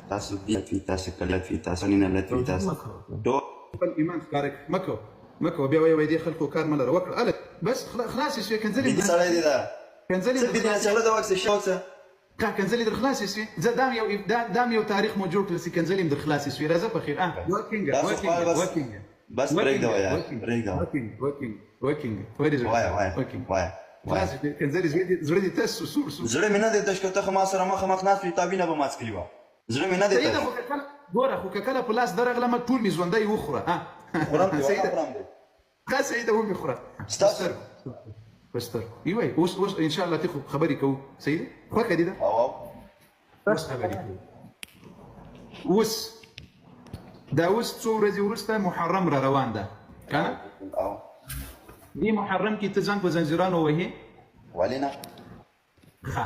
تاسو بیا تاسو کله تاسو نه لته تاسو ټول خپل ایمان ښکاره کړه. مه کوه، مه کوه، بیا وایې دې خلکو کار مه لره، وکړه هله بس خلاصې شوې کنځلې دې سړی دی دا کنځلې څه بې چله دا وکسه شوکسه. ښه کنځلې در خلاصې شوې. زه دا یو دا یو تاریخ مو جوړ کړل چې کنځلې هم در خلاصې شوې. راځه په خیر. وکینګه وکینګه وکینګه بس پرېږده وایه، پرېږده وکینګ وکینګ ولې زړه وایه وایه وایه خلاصې شوې کنځلې. زړه دې تش شو، سوړ شو. زړه مې نه دی تش، که ته خو ما سره مخامخ ناست وې تا وینه به ما څکلې وه. زړه مې نه دی تش. ګوره خو که کله په لاس درغلم ټول مې ژوندی وخوره. خورم دې، والله خورم دې. ښه صحیح ده، ومې خوره. ستاسو په سترګو وایي. اوس اوس ان شاء الله ته خو خبرې کوو. صحیح ده، خوښه دې ده؟ اوس خبرې کوو. اوس دا اوس څو ورځې وروسته محرم را روان ده که نه؟ دې محرم کې ته ځان په زنځیرانو وهې؟ ولې نه؟ ښه،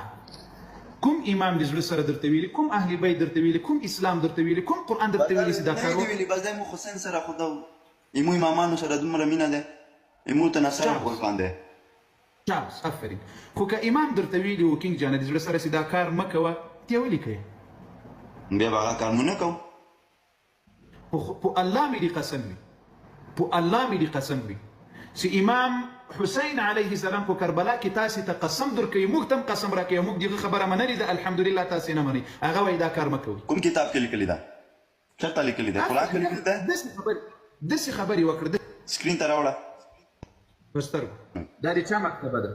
کوم امام دې زړه سره درته ویلي، کوم اهل بیت درته ویلي، کوم اسلام درته ویلي، کوم قرآن درته ویلي چې دا کار وکړه؟ ویلي بس دی مو حسین سره خو د ایمو امامانو سره دومره مینه ده، ایمو ته نصر قربان دی. شاباس، افرین. خو که امام درته ویلي وو کینګ جانه دې زړه سره چې دا کار مه کوه، ته یې ولې کوې؟ بیا به هغه کار مو نه کوو. په الله مې دې قسم وي، په الله مې دې قسم وي چې امام حسین علیه السلام په کربلا کې تاسې ته قسم درکوي، موږ ته هم قسم راکوي، موږ دغه خبره منلې ده الحمدلله، تاسې نه منئ. هغه وایي دا کار مه کوئ. کوم کتاب کې لیکلي ده؟ چېرته لیکلي ده؟ قرآن کې لیکلي ده؟ داسې خبرې وکړه. سکرین ته راوړه. په سترګو. دا د چا مکتبه ده؟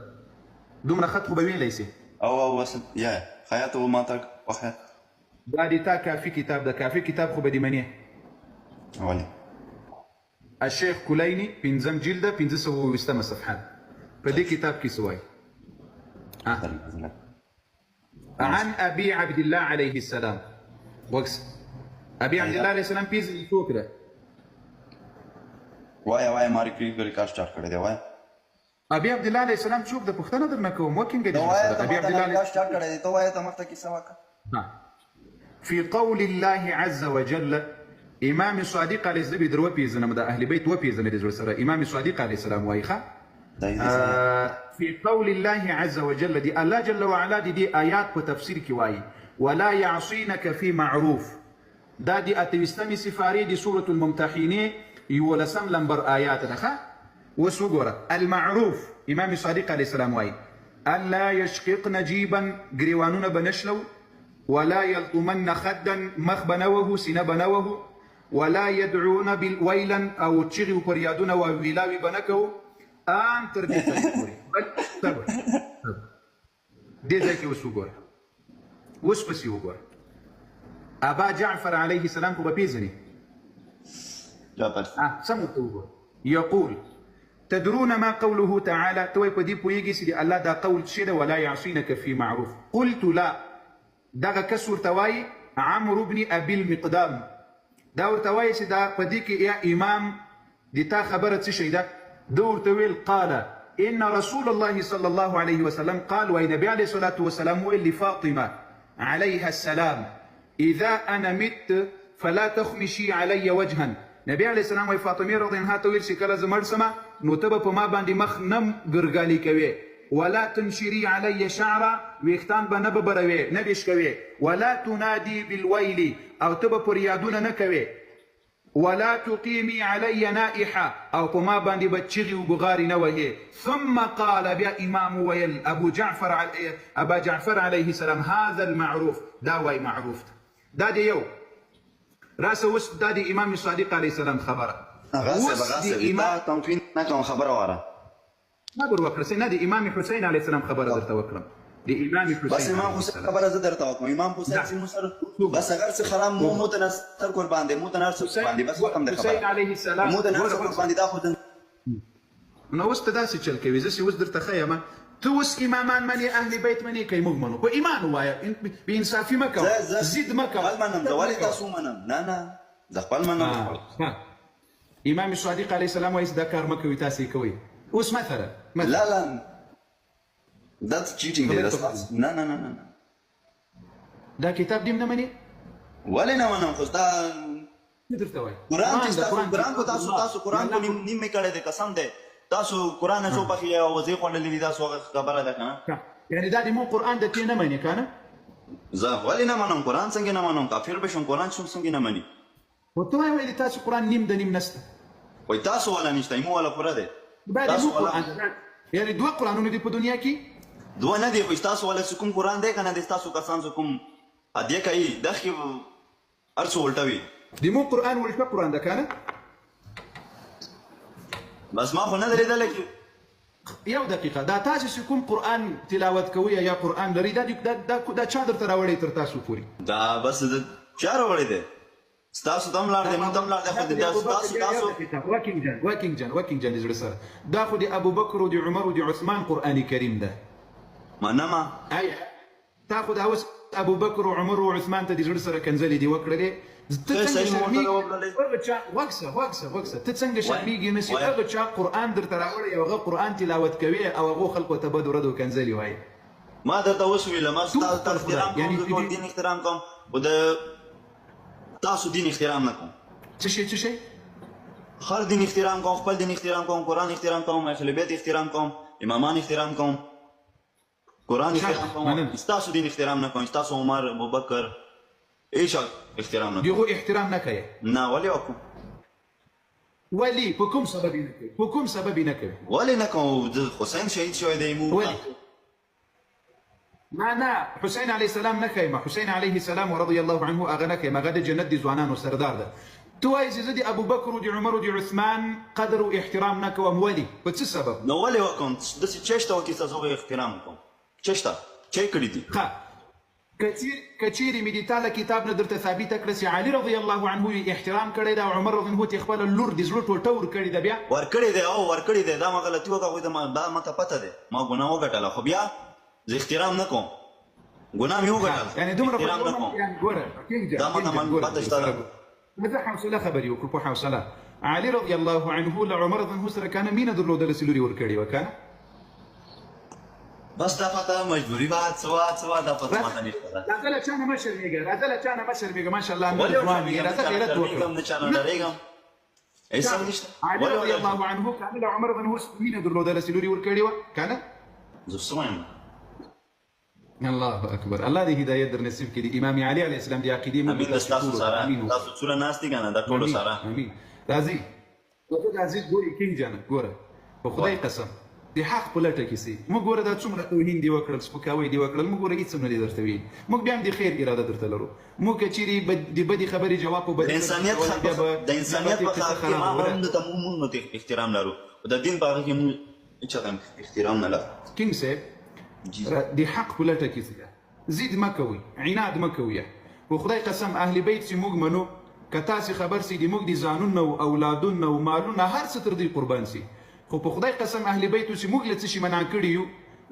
دومره خط خو به ویلی سي. او بس یا خیاط و ما ته وخیات. دا د تا کافي کتاب ده، کافي کتاب خو به دې منې؟ ولې؟ الشیخ کلیني 5 جلد 527 صفحه، په دې کتاب کې څه وایي؟ عن ابي عبد الله عليه السلام. وکس ابي عبد الله عليه السلام پیژنې څوک ده؟ وایه وایه، ما ریکارډ سټارټ کړی دی، وایه. ابي عبد الله عليه السلام څوک ده؟ پوښتنه درنه کوم، وکینګه دې. ابي عبد الله ریکارډ سټارټ کړی دی، ته وایه، ته مخته کیسه وکړه. في قول الله عز وجل، امام صادق علیه السلام در وپیژنم، د اهل بیت وپیژنه دې زړه سره. امام صادق علیه السلام وایي ښه، في قول الله عز وجل، دی الله جل وعلا دی آیات په تفسیر کې وایي ولا يعصينك في معروف. دا دی 28 سفارې د سورة الممتحنې 11 لمبر آیات ده. ښه اوس وګوره المعروف، امام صادق علیه السلام وایي الا يشققن جيبا، ګریوانونه به نشلو، ولا يلطمن خدا، مخ به نه وهو، سینه به نه وهو، ولا يدعون بالويلا، او چیغې او فریادونه او ویلاوې به نه کوو، ان تر دې ځای پورې. بل صبر، دې ځای کې اوس وګوره، اوس پسې وګوره. ابا جعفر علیه السلام خو به پېژنې؟ جعفر سم ورته وګوره. یقول تدرون ما قوله تعالی، ته وایې په دې پوهېږې چې د الله دا قول څه ده؟ ولا يعصينك في معروف. قلت لا. دغه کس ورته وایي عمرو بن ابي المقدام، دا ورته وایي چې دا په دې کې یا امام د تا خبره څه شی ده؟ ده ورته ویل قال ان رسول الله صلى الله عليه وسلم قال، وایي نبي عليه الصلاة والسلام ویل لفاطمة عليها السلام اذا انا مت فلا تخمشي علي وجها. نبي عليه السلام وایي فاطمې رضی عنها ته ویل چې کله زه مړ سم نو ته به په ما باندې مخ نه ګرګالي کوې، ولا تنشري علي شعرا، ویښتان به نه ببروې نه به شکوې، ولا تنادي بالویل، او ته به فریادونه نه کوې، ولا تقیمي علی نائحه، او په ما باندې به چیغې او بغارې نه وهې. ثم قال، بیا امام وویل ابو جعفر ابا جعفر علیه السلام هذا المعروف، دا وای معروف ده. دا دی یو راسه. اوس دا د امام صادق علیه السلام خبره. اوس د امام تمکین نه کوم، خبره واره. صبر وکړه، نه د امام حسین علیه السلام خبره درته وکړم، د امام حسین. بس امام حسین خبره زه درته وکړم. امام حسین چې مو سره بس اگر څه خراب مو ته سر قربان دی، مو ته نر قربان دی، بس ختم دی خبره. حسین علیه السلام مو ته نر قربان دی. دا خو نو اوس ته داسې چل کوي، زه چې اوس درته ښه یم، ته اوس امامان منې، اهل بیت منې، که موږ منو؟ په ایمان ووایه، بې انصافي مه کوه، ضد مه کوه. خپل منم زه، ولې تاسو منم؟ نه نه، زه خپل منم. امام صادق علیه السلام وایي چې دا کار مه کوئ، تاسې یې کوئ. اوس مثلا لا لا، that's cheating دی. نه نه نه نه، دا کتاب دې نه منې؟ ولې نه منم؟ خو دا درته وایي قرآن چې تاسو قرآن کو تاسو قرآن کو نیم نیم کړی دی، قسم دی تاسو قرآن څو پخې او وزې خوړلې دي، تاسو هغه خبره ده کنه. یعنی دا د مو قرآن د تی نه منې کنه؟ زه ولې نه منم؟ قرآن څنګه نه منم؟ کافر به شم، قرآن شم څنګه نه مني؟ خو ته وایې وایې تاسو قرآن نیم د نیم نشته. وای تاسو والا نشته، مو والا پوره دی. دا د مو قرآن یعنی دوه قرآنونه دي په دنیا کې؟ دوه نه دي، خو تاسو والا چې کوم قرآن دی که نه، د تاسو کسان چې کوم هدیه کوي دغه هر څه الټه وي. د مو قرآن الټه قرآن ده که نه؟ بس ما خو نه دی لیدلی چې یو دقیقه، دا تاسو چې کوم قرآن تلاوت کوئ یا قرآن لرئ، دا دا دا چا درته راوړی تر تاسو پورې؟ دا بس د چا راوړی دی؟ ستاسو ته هم لاړ دی، موږ ته هم لاړ دی، خو د تاسو تاسو واکینګ جان، واکینګ جان، واکینګ جان، د زړه سره دا خو د ابوبکر او د عمر او د عثمان قرآن کریم ده. منمه. ایا تا خو دا اوس ابوبکر او عمر او عثمان ته د زړه سره کنځلې دي وکړلې، ته څنګه شرمېږي؟ هغه چا غوږ سه، غوږ سه، غوږ سه، ته څنګه شرمېږي نه چې هغه چا قرآن درته راوړی او هغه قرآن تلاوت کوي او هغو خلکو ته بد ورد او کنځلې وایي؟ ما درته اوس ویله، ما ستا احترام کوم، زه ټول دین احترام کوم، خو د تاسو دین احترام نه کوم. څه شی؟ څه شی؟ هر دین احترام کوم، خپل دین احترام کوم، قرآن احترام کوم، اهل بیت احترام کوم، امامان احترام کوم، قرآن احترام کوم، ستاسو دین احترام نه کوم، ستاسو عمر، ابوبکر، هیچا احترام نه کوم. دغو احترام نه کوي؟ نه، ولې وکړم؟ ولې؟ په کوم سبب یې نه کوي؟ په کوم سبب یې نه کوي؟ ولې نه کوم؟ حسین شهید شوی دی، مو ولې؟ نه نه، حسین علیه السلام نه ښیم، حسین علیه السلام رضی الله عنه هغه نه ښیم، هغه د جنت د ځوانانو سردار ده. ته وایې چې زه د ابوبکر او د عمر او د عثمان قدر او احترام نه کوم، ولې؟ په څه سبب؟ نو ولې وکړم؟ داسې چه شته وکړي چې زه هغوی احترام وکړم؟ چه شته؟ چه یې کړي دي؟ ښه، که چیرې مې د تا له کتاب نه درته ثابته کړه چې علي رضی الله عنه یې احترام کړی ده او عمر رضی الله عنه ته خپله لور د زړه ټوټه ورکړې ده، بیا ورکړې ده؟ او ورکړې ده، دا ما غلطي وکړه، هغوی ته دا ما ته پته ده، ما ګناه وګټله، خو بیا زه احترام نه کوم، ګناه مې وګټله، یعنې دومره احترام نه کوم. ګوره دا ما ته پته شته ده. زه حوصله خبرې وکړو، په حوصله. علي رضی الله عنه له عمر رضی الله عنه سره که نه مینه درلودله چې لور یې ورکړې وه که نه؟ بس دا پته مجبوري وه، څه وه، څه وه، دا پته ماته نشته ده. راځه له چا نه مه شرمېږه، راځه له چا نه مه شرمېږه، ماشاءالله نور ځوان یې، راځه غیرت وکړه. نه چا نه ډارېږم، هېڅ هم نشته. علي رضی الله عنه که نه له عمر رضی الله عنه مینه درلودله چې لور یې ورکړې وه که نه؟ زه څه وایم؟ الله اکبر، الله دې هدایت در نصیب کړي. امام علي علیه السلام د عقیدې موږ امین. تاسو سره، تاسو څومره ناست دي که نه، دا ټولو سره امین. راځي راځي، ګوري کینګ جانه، ګوره په خدای قسم د حق په لټه کې سي. موږ ګوره دا څومره توهین دي وکړل، سپکاوی دي وکړل، موږ ګوره هېڅ هم نه دي درته ویلي. موږ بیا هم د خیر اراده درته لرو. موږ که چیرې د بدې خبرې جواب په بدې د انسانیت په خاطر کې ما هم ته موږ احترام لرو، د دین په هغه کې موږ هېچا ته احترام نه لرو. کینګ صاحب، د حق په لټه کې څه ضد مه کوئ، عناد مه کوئ. په خدای قسم اهل بیت چې موږ منو، که تاسې خبر سئ د موږ د ځانونه او اولادونه او مالونه هر څه تر دوی قربان سي، خو په خدای قسم اهل بیتو چې موږ له څه شي منع کړي یو،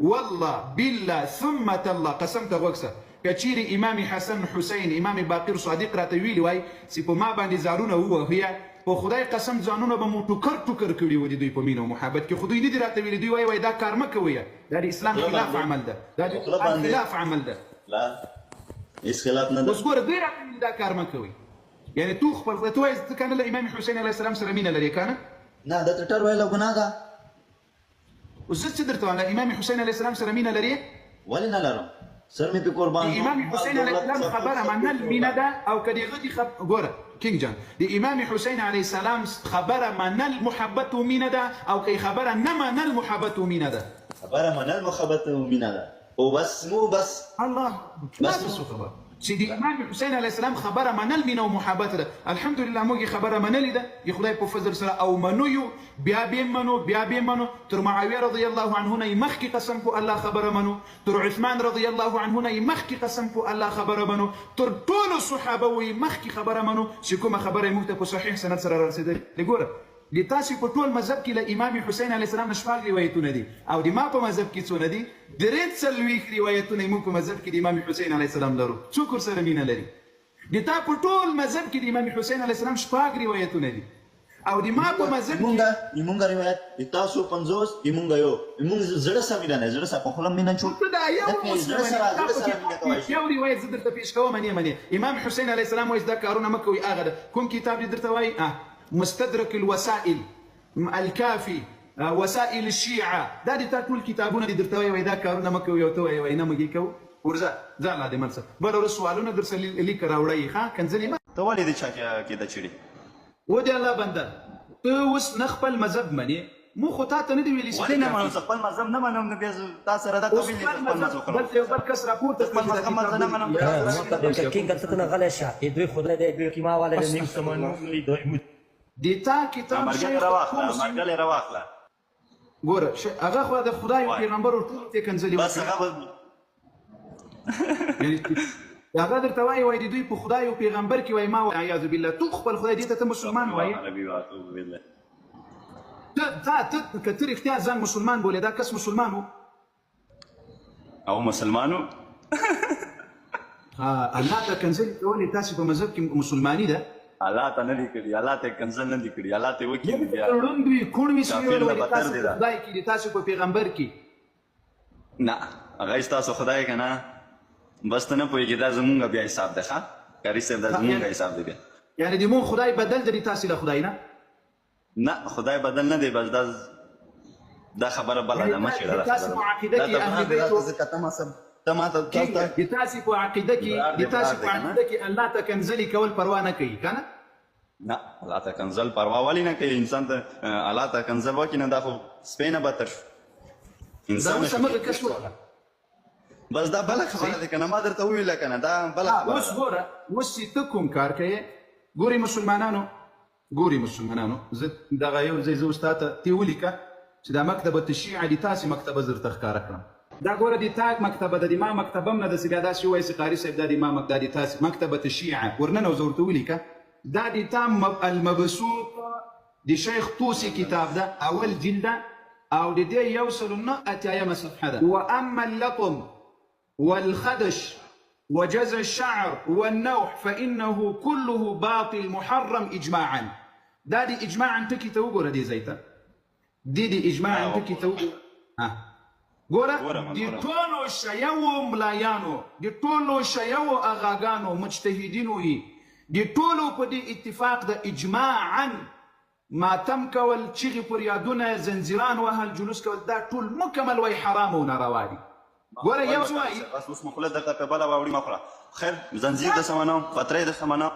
والله بالله ثم تالله قسم ته غوږ سه، که چیرې امام حسن، حسین، امام باقر، صادق راته ویلي وای چې په ما باندې ځارونه ووهیه، په خدای قسم ځانونه به مو ټوکر ټوکر کړي وو د دوی په مینه او محبت کې. خو دوی نه دي راته ویلي، دوی وایي وایي دا کار مه کوئ، دا د اسلام خلاف عمل ده، دا د قرآن خلاف عمل ده. لا، هېڅ خلاف نه ده. اوس ګوره دوی راته ویلي دا کار مه کوئ، یعنې تو خپل ته وایې ته که نه له امام حسین علیه السلام سره مینه لرې که نه؟ نه، دا ټټر ویله ګناه ده. اوس زه څه درته وایم، له امام حسین علیه السلام سره مینه لرې؟ ولې نه لرم؟ سر مې پې قربان. د امام حسین علیه السلام خبره منل مینه ده او که د هغه د ګوره کینګ جان، د امام حسین علیه السلام خبره منل محبت او مینه ده او که خبره نه منل محبت او مینه ده؟ خبره منل محبت او مینه ده. او بس مو بس الله بس څه خبره چې د امام حسین علیه السلام خبره منل مینه او محبت ده. الحمدلله موږ یې خبره منلې ده د خدای په فضل سره، او منو یو، بیا به منو، بیا به منو. تر معاویه رضی الله عنه نه یې مخکې قسم په الله خبره منو، تر عثمان رضی الله عنه نه یې مخکې قسم په الله خبره منو، تر ټولو صحابه و یې مخکې خبره منو چې کومه خبره یې موږ ته په صحیح سند سره رارسېدلې. ګوره د تاسې په ټول مذهب کې له امام حسین علیه السلام نه شپږ روایتونه دي او د ما په مذهب کې څونه دي؟ 43 روایتونه موږ په مذهب کې د امام حسین علیه السلام لرو. څوک ورسره مینه لري؟ د تا په ټول مذهب کې د امام حسین علیه السلام شپږ روایتونه دي او د ما په مذهب کې مونږ روایت د تاسو 50، مونږ یو، مونږ زړه سره مینه نه، زړه سره په خوله مینه چو ته دا یو زړه سره، زړه سره مینه کوي. یو روایت زه درته پیش کوم، منې منې. امام حسین علیه السلام وایي دا کارونه مه کوئ. هغه ده کوم کتاب دې درته وایي؟ مستدرک الوسائل، الكافي، وسائل الشيعة، دا دې تا ټول کتابونه دې درته وایي دا کارونه مه کوئ او ته وایي وایي نه موږ یې کوو. ورځه ځه الله دې مل سه بله ورځ سوالونه درسره لیکه راوړی ښه کنځلې مه. ته ولې د چا عقیده چړي. و دې الله بنده ته اوس نه خپل مذهب منې مو خو تاته نه دي ویلي چې ولې ته نه منم کافر زه خپل مذهب نه منم نو بیا زه تا سره دا اوس توپیر دی خپل زه خپل مذهب مذهب خراب دلته یو بل کس راپورته زه خپل کړ چې دا مذهب کتاب مذهب نه منم ولیکي تا یا سره رسول عقیده الله لکه کینګ ته نه غلی شه ای دوی خدای دی دوی ما والا دی نیو استغفر الله سمنو دوی د تا کتاب مرګ شیخ راواخله کوم مرګ راواخله ګوره هغه خو د خدای او وای پیغمبر او ټولو ته کنځلې بس وکړې هغه یعنی هغه درته وایي وایي د دوی په خدای او پیغمبر کې وایي ما عیاذ بالله تو خپل خدای دې ته ته مسلمان وایې عربي واتوب بالله ته تا ته که ته رښتیا ځان مسلمان بولې دا کس مسلمان و او مسلمانو الله ته کنځلې کولې تاسې په مذهب کې مسلماني ده الله ته نه دي کړي الله ته کنځل نه دي کړي الله ته وکړي بیا ړوند وي کوڼ وي سړي کافر نه ویل بدتر تاسې دی په دا خدای کې دي تاسې په پیغمبر کې نه هغه ستاسو خدای که نه بس ته نه پوهېږې دا زمونږ بیا حساب دی ښه قاري صاحب دا زمونږ حساب دی بیا یعنې د مونږ خدای بدل دی تاسې له خدای نه نه خدای بدل نه دی بس دا دا خبره بله ده مه چېړه دا تاسو خبره په عقیده دا کې ته اهل برار دی بیت دا ځکه ته ما سم ته ما ته تاسو ته د تاسو په عقیده کې برار د دی تاسو برار په دی کنه عقیده کې الله ته کنځلې کول پروا نه کوي کنه نه الله ته کنځل پروا ولې نه کوي انسان ته الله ته کنځل وکړي نه دا خو سپی نه بدتر شو دا انسان نه اوس شو همغه کس وکړه بس دا بله خبره ده کنه ما درته وویله کنه دا بله خبره اوس ده ګوره اوس چې ته کوم کار کوې ګوري مسلمانانو ګوري مسلمانانو زه دغه یو ځای زه اوس تاته تی ولیکه چې دا مکتبه الشیعه دي تاسې مکتبه زه درته ښکاره کړم. دا ګوره د تا مکتبه ده د ما مکتبه هم نه ده چې بیا داسې ووایې چې قاري صاحب دا د ما دا د تاسې مکتبه الشیعه ورننوځه ورته ولیکه دا د تا المبسوط د شیخ طوسي کتاب ده اول جلد ده او د دې یو سل نه اتیایمه صفحه ده واما اللطم والخدش وجزع الشعر والنوح فإنه كله باطل محرم إجماعا. دا دي إجماعا ټکي ته وګوره دې ځای ته دې دي إجماعا ټکي ته وګوره. ګوره د ټولو شیعو ملایانو د ټولو شیعو اغاګانو مجتهدینو یې د ټولو په دې اتفاق د اجماعا ماتم کول، چیغې پریادونه، زنځیران وهل، جلوس کول دا ټول مکمل وای حرام او ناروا دي. ګوره یو څه وایي بس اوس مو خوله درته په بله واوړي مه خوره. خیر زنځیر د سمنه پترې د سمنه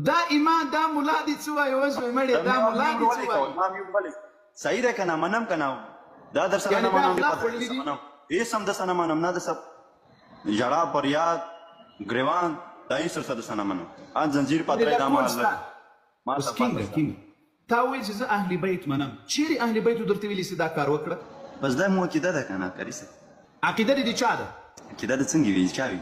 دا امام دا ملا دې څه وایي اوس وایي مړې دا ملا دې څه وایي؟ صحیح ده کنه منم کنه دا در سره نه منم هیڅ هم درسره نه منم نه د ژړا پریاد ګریوان دا هیڅ درسره درسره نه منم ان زنځیر پترې دا ما اوس کینګه کینګه تا ویل چې زه اهل بیت منم چیرې اهل بیتو درته ویلي چې دا کار وکړه؟ بس دا مو عقیده ده کنه قاري صاحب. عقیده دې د چا ده؟ عقیده د څنګه وي چا وي؟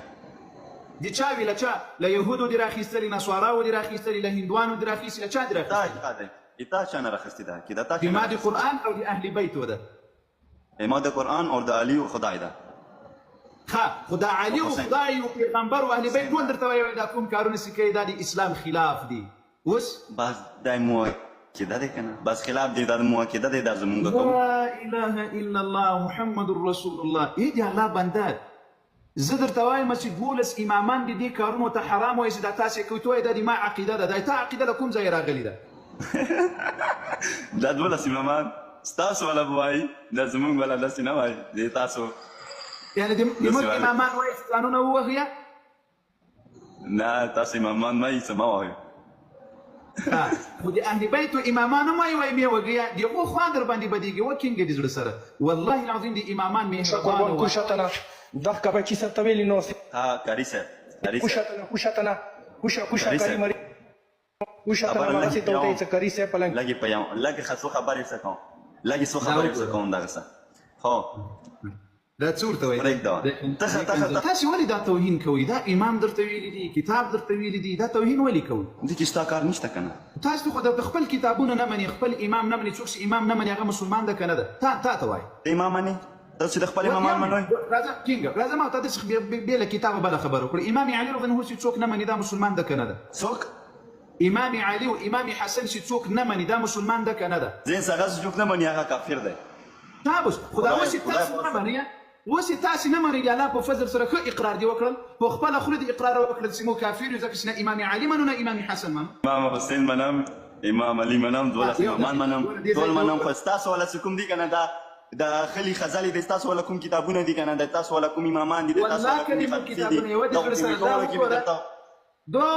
د چا وي له چا؟ له یهودو دې راخیستلې، نصاراو دې راخیستلې، له هندوانو دې راخیستې، له چا دې راخیستلې؟ تا چا نه راخیستې ده عقیده تا د ما د قرآن او د اهل بیتو ده. ما د قرآن او د علي او خدای ده. ښه خو دا علي او خدای او پیغمبر او اهل بیت ټول درته وایي دا کوم کارونه چې کوي دا د اسلام خلاف دي. اوس بس دا مو عقیده ده کنه بس خلاف دی دا مو عقیده ده دا زمونږ کوم. لا اله الا الله محمد رسول الله. ای د الله بنده زه درته وایم چې 12 امامان د دې کارونو ته حرام وایي چې دا تاسې کوئ، ته وایې دا د ما عقیده ده، دا تا عقیده له کوم ځایه راغلې ده؟ دا 12 امامان ستاسو والا به وایي دا زمونږ والا داسې نه وایي د تاسو یعنې د موږ امامان وایي چې ځانونه ووهئ؟ نه تاسو امامان مه یئ څه مه وایئ. خو د اهل بیتو امامان هم وایي وایي مې وږیه د هغو خوا در باندې بدېږي وکینګه د زړه سره والله العظیم د امامان مهربان قربان کوشتنه دغه بچی سره ته ویلی نو قاري صاحب کوشتنه کوشتنه کوشه کوشه قاري مری کوشتنه ما څه ته وته څه قاري صاحب پلان لګي پیام لګي خاصو خبرې څه کوم لګي څو خبرې څه کوم دغه څه هو دا څه ورته وایي؟ تاسې ولې دا توهین کوئ؟ دا امام درته ویلي دي، کتاب درته ویلي دي، دا توهین ولې کوئ؟ دې کې ستا کار نشته که نه؟ تاسو خو د خپل کتابونه نه منئ، خپل امام نه منئ، څوک چې امام نه مني هغه مسلمان ده که نه ده؟ تا ته وایي. ته امام منې؟ تاسو د خپل امامان منئ؟ راځه ټینګه راځه ما ته داسې بې له کتابه بله خبره وکړه. امام علي رضی الله عنه چې څوک نه مني دا مسلمان ده که نه ده؟ څوک؟ امام علي او امام حسن چې څوک نه مني دا مسلمان ده که نه ده؟ ځین هغه څوک نه مني هغه کافر دی. تابوس خو دا اوس تاسو نه منئ، اوس تاسو نه منئ. د الله په فضل سره ښه اقرار دی وکړل، په خپله خوله دې اقرار وکړل چې موږ کافر یو، ځکه چې نه امام علي منو نه امام حسن منو. امام حسین منم، امام علي منم، 12 امامان منم، ټول منم، خو ستاسو والا چې کوم دي که نه دا د خلی خزلی د تاسو ولا کوم کتابونه دي کنه، د تاسو ولا کوم امامان دي، د تاسو والله ولا کوم که دې موږ خلیفې دي، کتابونه یوه دې دا زړه خو سره په دا ټولو کې وګوره. درته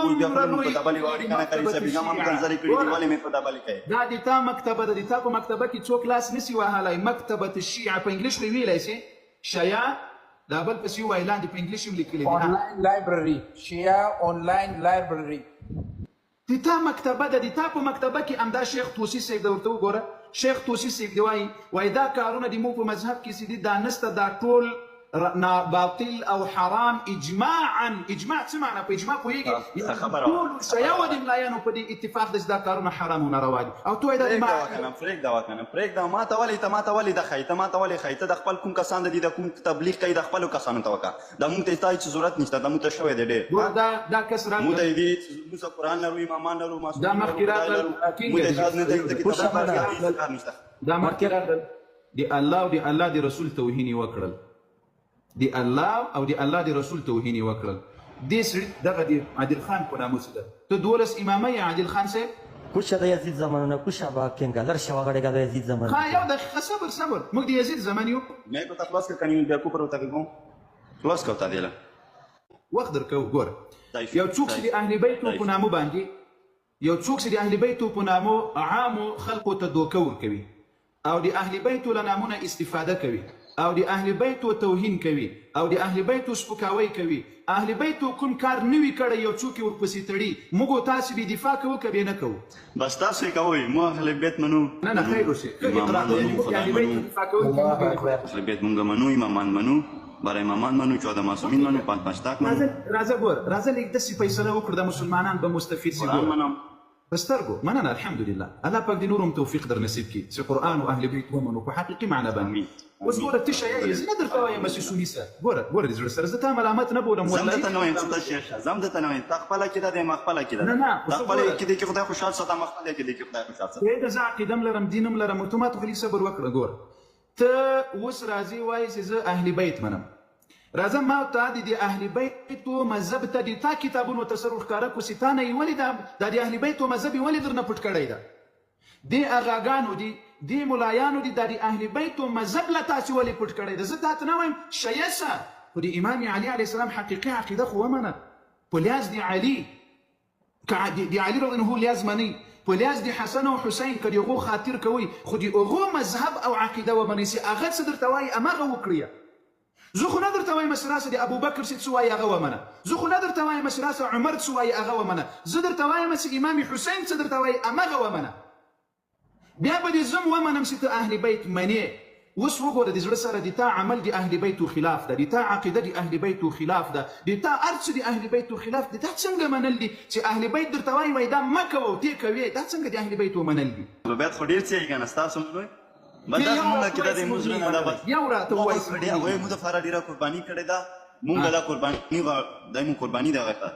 موږ بیا دومره خپل لوی په دبلې واړي کنه قاری مکتبة صاحب، بیګا ما هم الشیعه کنځلې کړې دي، ګوره ولې مې په دبلې کوي؟ دا د تا مکتبه ده، د تا په مکتبه کې څوک لاس نسی وهلی. مکتبة الشیعه په انګلیش خو یې ویلی سي شیعه، دا بل پسې ووایه، لاندې په انګلیش هم لیکلي دي. ها آنلاین لایبرری، شیعه آنلاین لایبرری. د تا مکتبه ده، د تا په مکتبه کې همدا شیخ طوسي صاحب ده، ورته وګوره. شیخ طوسي صاحب دی وایي، وایي دا کارونه د موږ په مذهب کې څه دي دا نسته، دا ټول باطل او حرام اجماعا. اجماع څه معنا؟ په اجماع پوهېږي؟ څه خبره وه؟ ټولو شیعه د ملایانو په دې اتفاق ده چې دا کارونه حرام او ناروا دي، او ته وایې دا د ما پرېږده وه کنه، پرېږده وه کنه، پرېږده. ما ته ولې، ته ما ته ولې د ښایي، ته ما ته ولې ښایي؟ ته د خپل کوم کسان د دې د کوم تبلیغ کوي، د خپلو کسانو ته وکړه. دا مونږ ته ستا هېڅ ضرورت نشته، دا مونږ ته شوی دی ډېر. ګوره دا دا کس مونږ راغلل، ته دې موږ قرآن لرو، امامان لرو، دا معصومین لرو، مخکې خدای راغلل لرو. ټینګه مونږ ته دې اجازه نه دی ته کوشه کتاب منه. هېڅ کار نشته. دا مخکې راغلل، د الله او د الله د رسول توهین یې وکړل، د الله او د الله د رسول توهین یې وکړل. دې سړي دغه د عادل خان په نامه څه ده، ته 12 امامه یې عادل خان صاحب؟ کوشه د یزید زمانه، کوشه به کینګه لر شوه غړېږه د یزید زمانه. ښه یو دقیقه صبر صبر، موږ د یزید زمان یو. مې کو ته خلاص کړه کني، بیا کوپر ورته کوم، خلاص کړه ته دیله. وخت درکوو. ګوره یو څوک چې د اهل بیتو په نامه باندې، یو څوک چې د اهل بیتو په نامه عامو خلقو ته دوکه ورکوي او د اهل بیتو له نامونه استفاده کوي او د اهل بیتو توهین کوي او د اهل بیتو سپکاوی کوي، اهل بیتو کوم کار نه وي کړی یو څوک یې ورپسې تړي، موږ او تاسې بې دفاع کوو که بې نه کوو؟ بس تاسو یې کوئ، موږ اهل بیت منو. نه نه خیر اوسې، ښه اقرار امامان دی، منو، موږ د خدای اهل بیتو منو، دفاع کوونکي موږ الله بې نه اکبر. اهل بیت مونږ منو، امامان منو، باره امامان منو، چوده معصومین منو، پنځ پنځ تاک منو، راځه راځه ګوره، راځه لږ داسې فیصله وکړو دا مسلمانان به مستفید سي. قرآن ګوره منم. په سترګو مننه، الحمدلله، الله پاک دې نور هم توفیق در نصیب کړي چې قرآن او اهل بیت ومنو په حقیقي معنا باندې. آمین اوس آمین. ګوره ته شیعه یې، زه نه درته وایم چې سني سه، ګوره ګوره دې زړه سره زه تا ملامت نه بولم، زم والله درته نه وایم چې ته شیعه شه، زم درته نه وایم، تا خپله عقیده ده، ما خپله عقیده نه ده، نه تا خو څه خپله ګوره عقیده کې خدای خوشحال ساته، ما خپله عقیده کې خدای خوشحال ساته. پرېږده، زه عقیده هم لرم دین هم لرم، ته ماته خو لږ صبر وکړه. ګوره ته اوس راځې وایې چې زه اهل بیت منم، راځه ما ته د دې اهل بیتو مذهب ته د تا کتابونو ته سر ورښکاره کړو چې تا نه یې ولې دا د اهل بیتو مذهب یې ولې درنه پټ کړی ده؟ دې اغاګانو دي، دې ملایانو دي، دا د اهل بیتو مذهب له تاسې ولې پټ کړی ده؟ زه تا ته نه وایم شیعه سه، خو د امام علي علیه السلام حقیقي عقیده خو ومنه. په لیاز د علي، که د علي رضی الله عنه لیاز منئ، په لیاز د حسن او حسین که د هغو خاطر کوئ، خو د هغو مذهب او عقیده ومنئ چې هغه څه درته وایي هماغه وکړئ. زه خو نه درته وایم چې راسه د ابوبکر چې څه وایي هغه ومنه، زه خو نه درته وایم چې راسه عمر څه وایي هغه ومنه، زه درته وایم چې امام حسین څه درته وایي هماغه ومنه. بیا به دې زه هم ومنم چې ته اهل بیت منې. اوس وګوره د زړه سره د تا عمل د اهل بیتو خلاف ده، د تا عقیده د اهل بیتو خلاف ده، د تا هر څه د اهل بیتو خلاف ده. دا څنګه منل دي چې اهل بیت درته وایي وایي دا مه کوه او ته کوې؟ دا څنګه د اهل بیتو منل دي؟ اهل بیت خو ډېر څه یې که نه، ستاسو منوئ؟ بس ته دا یو زمونږ راته عقیده ووایه دی، چې موږ موږ نه زړه نه ده منلی، بس. یو راته موږ ووایه بس چې موږ ډېر نه هغوی منلی. موږ دپاره ډېره قرباني کړې ده، مونږ دا قرباني دا موږ قرباني ده هغه ته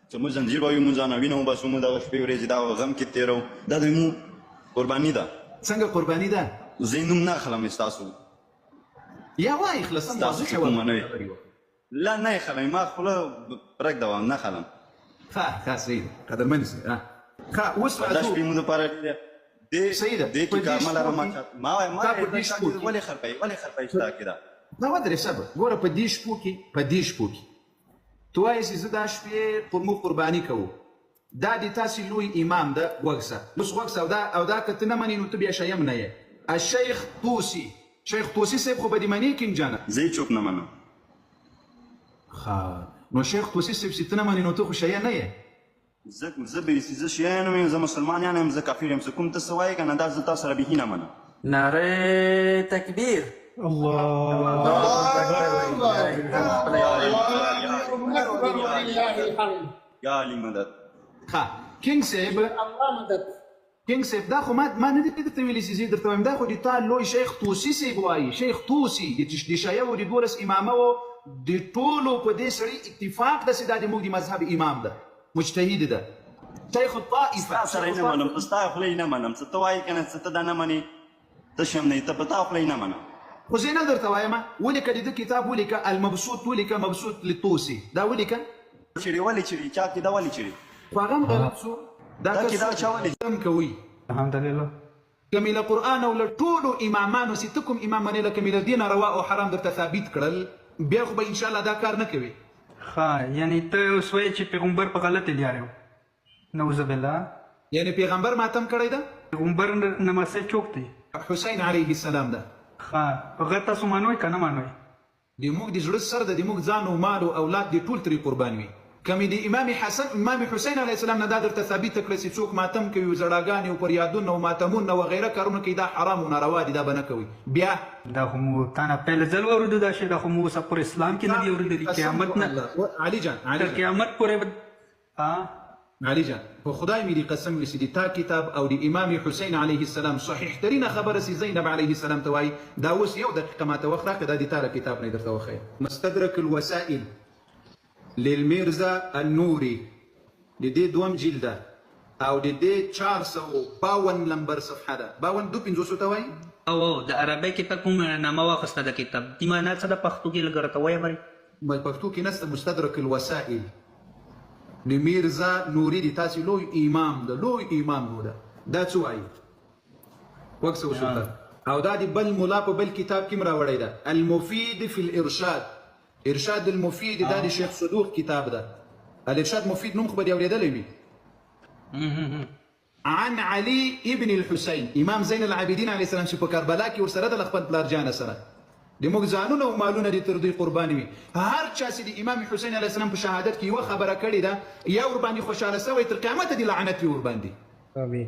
چې موږ زنځیر وایو، موږ ځان وینو، بس موږ دغه شپې ورځې دا غم کې تېرو، دا د موږ قرباني ده. څنګه قرباني ده؟ زه یې نوم نه اخلم ستاسو. یا وایي خله سم ستاسو واضح چې کومه نه وي. خبرې وکړه. لا نه یې خلم، ما خوله پرېږده وه، نه خلم. ښه ښه صحیح ده، قدرمن سي. ښه اوس دا راځو. شپې موږ دپاره ډېره دې صحیح ده، دې په کې دې کار مه شپو لره، ما کې چا ما وایه ما تا په دې چا شپو کې ولې خرپوي، ولې خرپوي ستا عقیده؟ دا ودرې صبر ګوره، په دې شپو کې، په دې شپو کې ته وایې چې زه دا شپې موږ قرباني کوو، دا د تاسې لوی امام ده، غوږ سه اوس غوږ سه، او دا که ته نه منې نو ته بیا شیعه هم نه یې. الشیخ طوسي، شیخ طوسي صاحب خو به دې منې کینګ جانه؟ زه هېڅوک نه منم. ښه نو شیخ طوسي صاحب چې ته نه منې نو ته خو شیعه نه یې. زه به زه شیعه نه یم، زه مسلمان یم، زه کافر یم، څه کوم ته څه وایې که نه دا زه تا سره بیخي نه منم. نعره تکبیر. الله اکبر ولله الحمد. یا علی مدد. ښه کینګ صاحب، الله مدد. کینګ صاحب دا خو ما نه دي درته ویلي چې زه درته وایم، دا خو د تا لوی شیخ طوسي صاحب وایي. شیخ طوسي د شیعه و د 12 امامه و د ټولو په دې سړي اتفاق ده چې دا د موږ د مذهب امام ده، مجتهد ده، شیخ الطائفه. ستا سره یې نه منم، په ستا خوله یې نه منم، څه ته وایې که نه څه ته دا نه منې، ته شم نه یې، ته په تا خوله یې نه منم. خو زه نه درته وایم، ولیکه د ده کتاب ولیکه، المبسوط ولیکه، مبسوط للطوسي دا ولیکه. چیرې ولې چیرې چا کې دا ولې چیرې؟ خو هغه هم غلط سو، دا دا کس کتاب چا ولې هم کوي. الحمدلله. که مې له قرآن او له ټولو امامانو چې ته کوم امام منې لکه مې له دې ناروا او حرام درته ثابت کړل بیا خو به ان شاء الله دا کار نه کوې. ښه یعنی ته اوس وایې چې پیغمبر په غلطې لیارې وو نعوذ بالله. یعنی پیغمبر ماتم کړی ده؟ پیغمبر نمسی چوک دی؟ حسین علیه السلام ده. ښه هغه تاسو منوئ که نه منوئ؟ د موږ د زړه سر ده د موږ ځان او مال او اولاد دې ټول ترې قربان وي که مې د امام حسن امام حسین علیه السلام نه دا درته ثابته کړه چې څوک ماتم کوي او ژړاګانې او پریادونه او ماتمونه او غیره کارونه کوي دا حرام او ناروا دي دا به نه کوئ بیا دا خو مو تانه پیل ځل واورېدو دا شی دا خو مو اوسه پورې اسلام کې نه دی اورېدلی قسم قیامت په نه الله علي جان علي تر جان قیامت پورې به ها علي جان په خدای مې دي قسم وي چې د تا کتاب او د امام حسین علیه السلام صحیح ترینه خبره چې زینب علیه السلام ته وایي دا اوس یو دقیقه ماته وخت راکړه دا د تا له کتاب نه درته وښیم. مستدرک الوسائل للمیرزا النوري د دې دوم جلد ده او د دې 452 لمبر صفحه ده باون دو پنځوسو ته وایي. او او د عربۍ کې ته کوم نامه واخسته د کتاب دي معنا څه ده پښتو کې لږ راته وایه مري. پښتو کې نسته مستدرک الوسائل د میرزا نوري دی تاسو لوی امام ده لوی امام نو ده دا څه وایي وګ څه وسوته او دا دی بل مولا په بل کتاب کې راوړی ده المفید فی الارشاد ارشاد المفید دا د شیخ صدوق کتاب ده الارشاد مفید نوم خو به دی اورېدلی وي عن علي ابن الحسين امام زين العابدين عليه السلام چې په کربلا کې ورسره د خپل پلار جان سره د موږ ځانونه او مالونه دې تر دوی قربان وي هر چا چې د امام حسین علیه السلام په شهادت کې یوه خبره کړې ده یا ورباندې خوشحاله سوی تر قیامته دې لعنت وي ورباندې آمین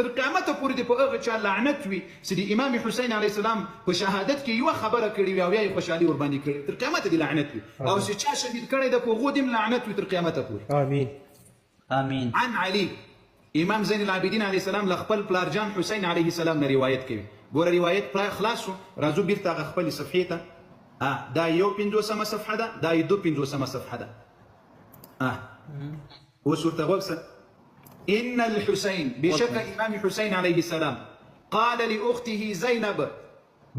تر قیامته پورې دې په هغه چا لعنت وي چې د امام حسین علیه السلام په شهادت کې یوه خبره کړې وي او یا یې خوشحالي ورباندې کړې تر قیامته دې لعنت وي او چې چا شهید کړی ده په هغو دې هم لعنت وي تر قیامته پورې. آمین. آمین. عن علی، امام زین العابدین علیه السلام له خپل پلار جان حسین علیه السلام نه روایت کوي. ګوره روایت پرای خلاص شو، راځو بیرته هغه خپلې صفحې ته. دا یو پنځوسمه صفحه ده، دا یې دو پنځوسمه صفحه ده. اوس ورته غوږ سه. ان الحسین، بېشکه امام حسین علیه السلام قال لاخته زینب،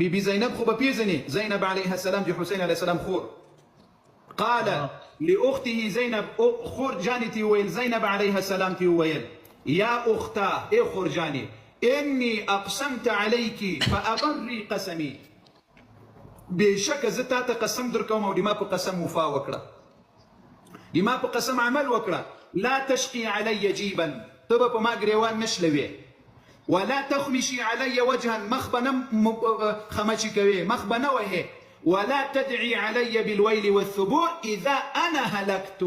بی بی زینب خو به پیژنې، زینب علیها السلام د حسین علیه السلام خور. قال لاخته زینب، خور جانې ته وویل، زینب علیها السلام ته وویل، یا اختا، ای خور جانې، انی اقسمت علیک فابری قسمی، بېشکه زه تا ته قسم درکوم او د ما په قسم وفا وکړه، د ما په قسم عمل وکړه، لا تشقي علی جیبا، ته به په ما ګریوان نه شلوې، ولا تخمشي علی وجها، مخ به نه خمچي کوې، مخ به نه وهې، ولا تدعي علی بالویل والثبور اذا انا هلکت،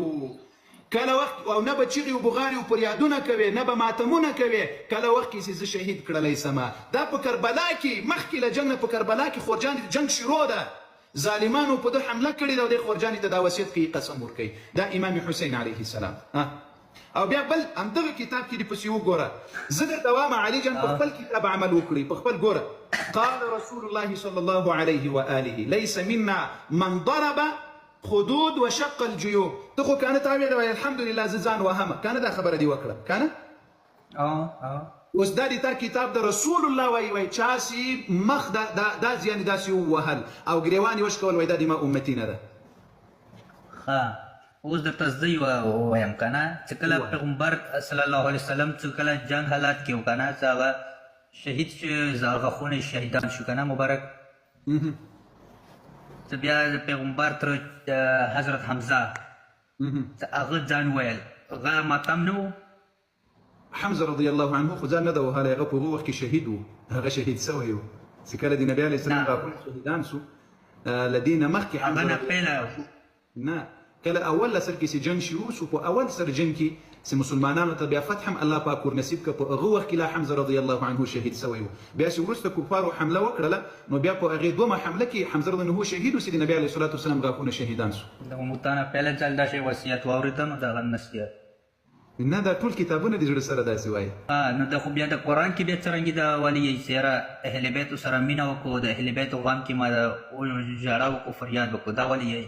کله وخت او نه به چیغې او بغارې او پریادونه کوې، نه به ماتمونه کوې، کله وخت کې چې زه شهید کړلی سمه. دا په کربلا کې مخکې له جنګ نه په کربلا کې خورجانې جنګ شروع ده، ظالمانو په ده حمله کړې ده او دی خورجانې ته دا وصیت کوي، قسم ورکوي. دا امام حسین علیه السلام. او بیا بل همدغه کتاب کې دې پسې وګوره، زه درته وایم علي جان په خپل کتاب عمل وکړي، په خپل ګوره. قال رسول الله صلی الله علیه وآله ليس منا من ضرب خدود وشق الجيوب. ته خو کنه تا ویل الحمدلله زه ځان وهم کنه، دا خبره دې وکړه کنه. اوس دا د تا کتاب د رسول الله وایي، وایي چا سي مخ دا دا دا زیان داسې ووهل او ګریوان یې وشکول، وایي دا د ما امتي نه ده. ښه اوس درته زه یوه ووایم که نه، چې کله پیغمبر صلی الله علیه وسلم چې کله جنګ حالات کې و که نه، چې هغه شهید شو، غاښونه یې شهیدان شو که نه مبارک، چې بیا د پیغمبر تر حضرت حمزه چې هغه ځان ویل، هغه ماتم نه و؟ حمزه رضی الله عنه خو ځان نه ده وهلی، هغه په هغه وخت کې شهید و، هغه شهید سوی و چې کله د نبی علیه السلام غاښونه شهیدان سو، له دې نه مخکې حمزه رضی الله عنه نه، کله اول سر کې چې جنګ شروع سو، په اول سر جنګ کې چې مسلمانانو ته بیا فتح هم الله پاک ورنصیب کړ، په هغه وخت کې لا حمزه رضی الله عنه شهید سوی و. بیا چې وروسته کفارو حمله وکړله نو بیا په هغې دومه حمله کې حمزه رضی الله عنه شهید و چې د نبی علیه الصلاة والسلام غاښونه شهیدان سو. د متانه پهله ځل داسې وصیت واورېده نو دغه نصیحت نه، دا ټول کتابونه د زړه سره داسې وایي. نو د خو بیا د قرآن کې بیا څرنګه دا ولي یی چې یاره اهل بیتو سره مینه وکړو، د اهل بیتو غم کې ما ژړا وکړو، فریاد وکړو، دا ولي یی؟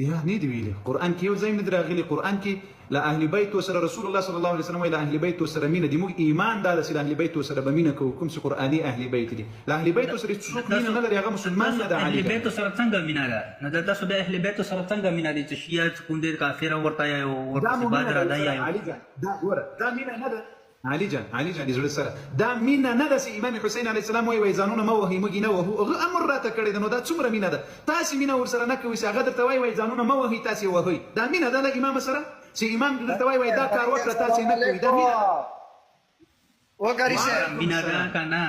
یا نه دی ویلي، قرآن کې یو ځای نه دی راغلي. قرآن کې له اهل بیتو سره رسول الله صلی الله علیه وسلم وایي له اهل بیتو سره مینه دي، موږ ایمان دا ده چې له اهل بیتو سره به مینه کوو، کوم چې قرآني اهل بیت دي، له اهل بیتو سره څوک مینه نه لري هغه مسلمان نه ده. اهل بیتو سره څنګه مینه ده؟ نو د تاسو د اهل بیتو سره څنګه مینه دي چې شیعه چې کوم دی کافر ورته یو ورپسې باد را دی یو؟ دا ګوره دا مینه نه ده، علي جان، علي جان د زړه سره دا مینه نه ده چې امام حسین علیه السلام وایي، وایي ځانونه مه وهئ، موږ یې نه وهو، هغه امر راته کړی ده، نو دا څومره مینه ده؟ تاسې مینه ورسره نه کوئ چې هغه درته وایي، وایي ځانونه مه وهئ، تاسې وهئ، دا مینه ده له امام سره چې امام درته وایي، وایي دا کار وکړه، تاسې نه کوئ، دا مینه ده؟ وقاری صاحب مینه ده که نه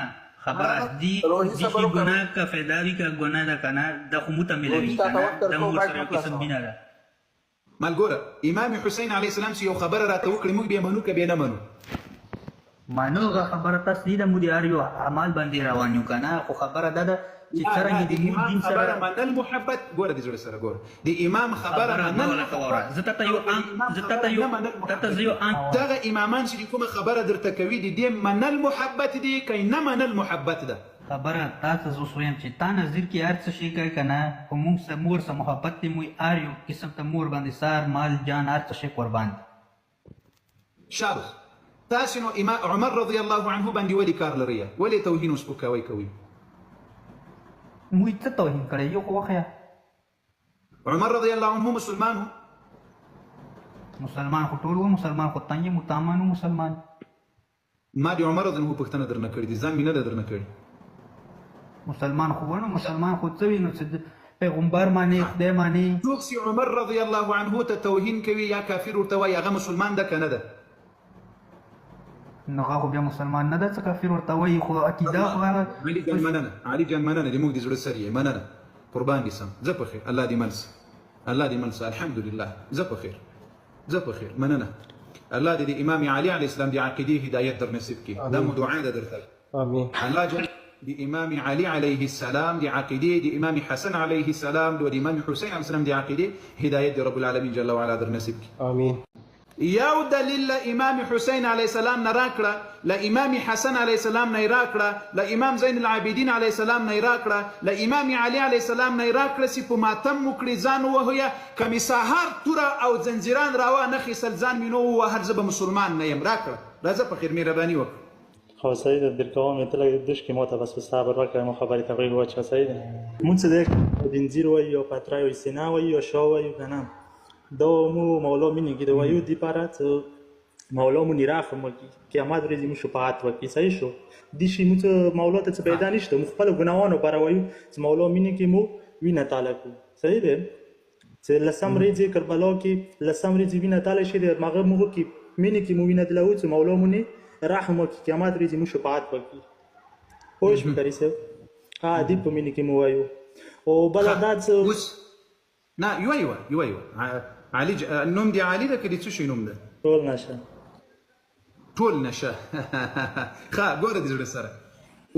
خبره دي دي چې ګناه که فایده وي که ګناه ده که نه، دا خو موږ ته میلاویږي که نه، دا موږ ورسره یو قسم مینه ده. مال ګوره امام حسین علیه السلام چې یو خبره راته وکړي موږ به منو که به نه منو؟ منو هغه خبره تاسو دي ده، موږ د هر یو اعمال باندې روان یو که نه، خو خبره دا ده چې څرنګه د د موږ امام دین خبره سره منل محبت، ګوره د زړه سره ګوره د امام خبره خبره منل مه ورته وره، محبت زه تاته یو او د عام امام زه تاته خبره یو نه منل تاته محبت زه یو دي. عام دغه امامان چې کومه خبره درته کوي د دې منل محبت دي که نه منل محبت ده؟ خبره تاته زه اوس وایم چې تا نظر کې هر څه شی کوي که نه، خو موږ سره مور سره محبت دی، موږ هر یو قسم ته مور باندې سر مال جان هر څه شی قربان دی. شابه تاسو نو امام عمر رضی الله عنه باندې ولې کار لرئ؟ ولې توهین او سپکاوی کوئ؟ موږ څه توهین کړی؟ یو خو وښیه. عمر رضی الله عنه مسلمان و. مسلمان خو ټول و، مسلمان خو تنګ مو تامان و مسلمان. ما د عمر رضی الله عنه پوښتنه درنه کړې دي، ځان مې نه ده درنه کړې. مسلمان خو ونه، مسلمان خو څه وي نو چې پیغمبر معنی خدای معنی. څوک چې عمر رضی الله عنه ته توهین کوي یا کافر ورته وایي هغه مسلمان ده که نه ده؟ نو هغه خو بیا مسلمان نه ده چې کافر ورته وایي، خو عقیده خو هغه. علي جان مننه، علي جان مننه، د موږ د زړه سر یې، مننه، قربان دې سم، ځه په خیر، الله دې مل سه، الله دې مل سه، الحمدلله، ځه په خیر، ځه په خیر، مننه. الله دې د امام علي علیه السلام د عقیدې هدایت در نصیب کړي، دا مو دعا ده درته. آمین. الله جل د امام علي علیه السلام د عقیدې، د امام حسن علیه السلام او د امام حسین علیه السلام د عقیدې هدایت د رب العالمین جل وعلا در نصیب کړي. آمین. یو دلیل له امام حسین علیه السلام نه راکړه، له امام حسن علیه السلام نه یې راکړه، له امام زین العابدین علیه السلام نه یې راکړه، له امام علي علیه السلام نه یې راکړه چې په ماتم وکړي ځان ووهیه، که مې سهار توره او ځنځیران راوانه خیستل ځان مې نو ووهل زه به مسلمان نه یم. راکړه، راځه په خیر، مهرباني وکړه. خو صحیح ده، درکوم یې، ته لږ دشکې مو ته بس صبر وکړه، مو خبرې ته غوږ واچوه. صحیح ده، مونږ څه دی بنځیر وایو او پترای وایو، سینا وایو او شا وایو که نه، دا مو مولا مینې کې د وایو دې پاره چې مولا مو نیراخ مو کړي، قیامت ورځې مو شفاعت وکړي. صحیح شو، دې شي مو څه مولا ته څه پیدا نشته، مو خپلو ګناهانو پاره وایو چې مولا مینې کې مو وینه تاله کړو. صحیح دی، چې لسم ورځې کربلا کې لسم ورځې وینه تاله شي، د هغه موږ کې مینې کې مو وینه دلوو چې مولا مو نه رحم وکړي، قیامت ورځې مو شفاعت وکړي. پوه شوې قاري صاحب؟ ها، دې په مینې کې مو وایو. او بله دا چې اوس نه یوه یوه یوه یوه علي نوم دی علي ده که د څه شي نوم ده؟ ټول نشه. ټول نشه. ښه ګوره د زړه سره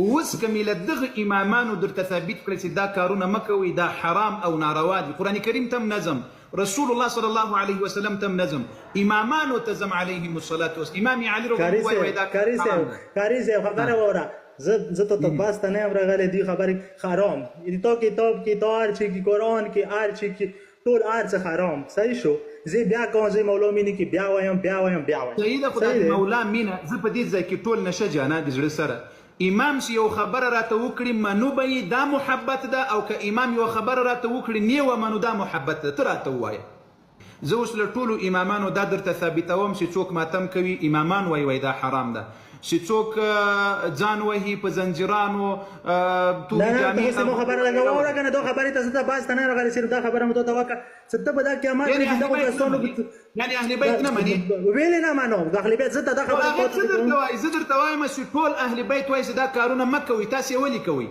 اوس که مې له دغه امامانو درته ثابت کړی چې دا کارونه مه کوئ، دا حرام او ناروا دي، قرآن کریم ته هم نظم، رسول الله صلی الله علیه وسلم ته هم نظم، امامانو ته ځم علیهم الصلاة والسلام، امام علي رضی الله وایي دا کار حرام ده. قاري صاحب خبره واوره، زه ته بس ته نه یم راغلی، دې خبرې حرام تا کتاب کې، تا هر چی کې، قرآن کې، هر چی کې، ټول هر څه حرام. صحیح شو، زه بیا کوم، زه مولا مینې کې بیا وایم، بیا وایم، بیا وایم. صحیح ده، خو دا مولا مینه زه په دې ځای کې ټول نشه جانه د زړه سره امام چې یو خبره راته وکړي منو به یې، دا محبت ده، او که امام یو خبره راته وکړي نه ومنو دا محبت ده. ته راته ووایه، زه اوس له ټولو امامانو دا درته ثابتوم چې څوک ماتم کوي امامان وایي وایي دا حرام ده، چې څوک ځان وهي په ځنځیرانو تورې نه، جامې ته اوس مو خبره لږه واوره که نه، دا خبرې ته زه ته باز ته نه راغلی، صرف دا خبره مو تا ته وکړه چې ته به دا قیامت یعنی کې اهل دغو بیت نه کسانو مني، یعنی اهل بیت نه مني؟ ویلې نه منم د اهل بیت، زه ته دا خبره هغه تا ته څه درته کوم. وایي؟ زه درته وایم چې ټول اهل بیت وایي چې دا کارونه مه کوئ، تاسې یې ولې کوئ؟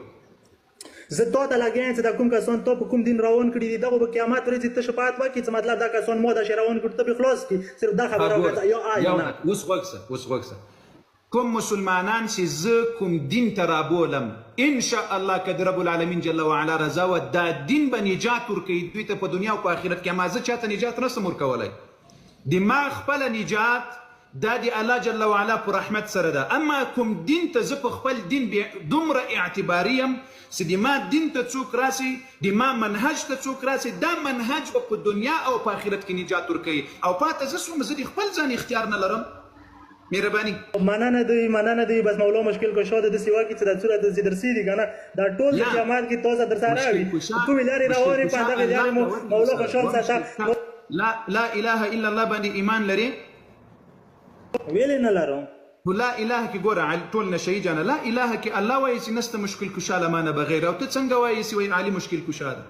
زه تا ته لګیا یم چې دا کوم کسان تا په کوم دین روان کړي دي، دغو به قیامت ورځې ته شفاعت وکړي چې مطلب دا کسان ما داسې روان کړو ته به خلاص کړي، صرف دا خبره وکړه یا آ یا نه. اوس غوږ شه، اوس غوږ شه، کوم مسلمانان چې زه کوم دین ته رابولم ان شاء الله که د رب العالمین جل وعلا رضا وه دا دین به نجات ورکوي دوی ته په دنیا او په آخرت کې، اما زه چاته نجات نه سم ورکولی، د ما خپله نجات دا د الله جل وعلا په رحمت سره ده، اما کوم دین ته زه په خپل دین دومره اعتباري یم چې د ما دین ته څوک راسي، د ما منهج ته څوک راسي، دا منهج به په دنیا او په آخرت کې نجات ورکوي، او پاته زه څوم، زه د خپل ځان اختیار نه لرم. مهرباني. مننه دوی، مننه دوی، بس مولا مشکل کشا د داسې وکړي چې دا څومره داسې درسي دي که نه، دا ټول د قیامت کې تاسو در سره وي، کومې لارې روانې په همدغې لارې مو مولا خوشحال ساته. لا لا اله الا الله باندې ایمان لرې؟ ویلې نه لرم. خو لا اله کې ګوره ټول نشهيي جانه لا اله کې الله وایي چې نشته مشکل کشا له مانه بغیر او ته څنګه وایې چې وایي علي مشکل کشا ده؟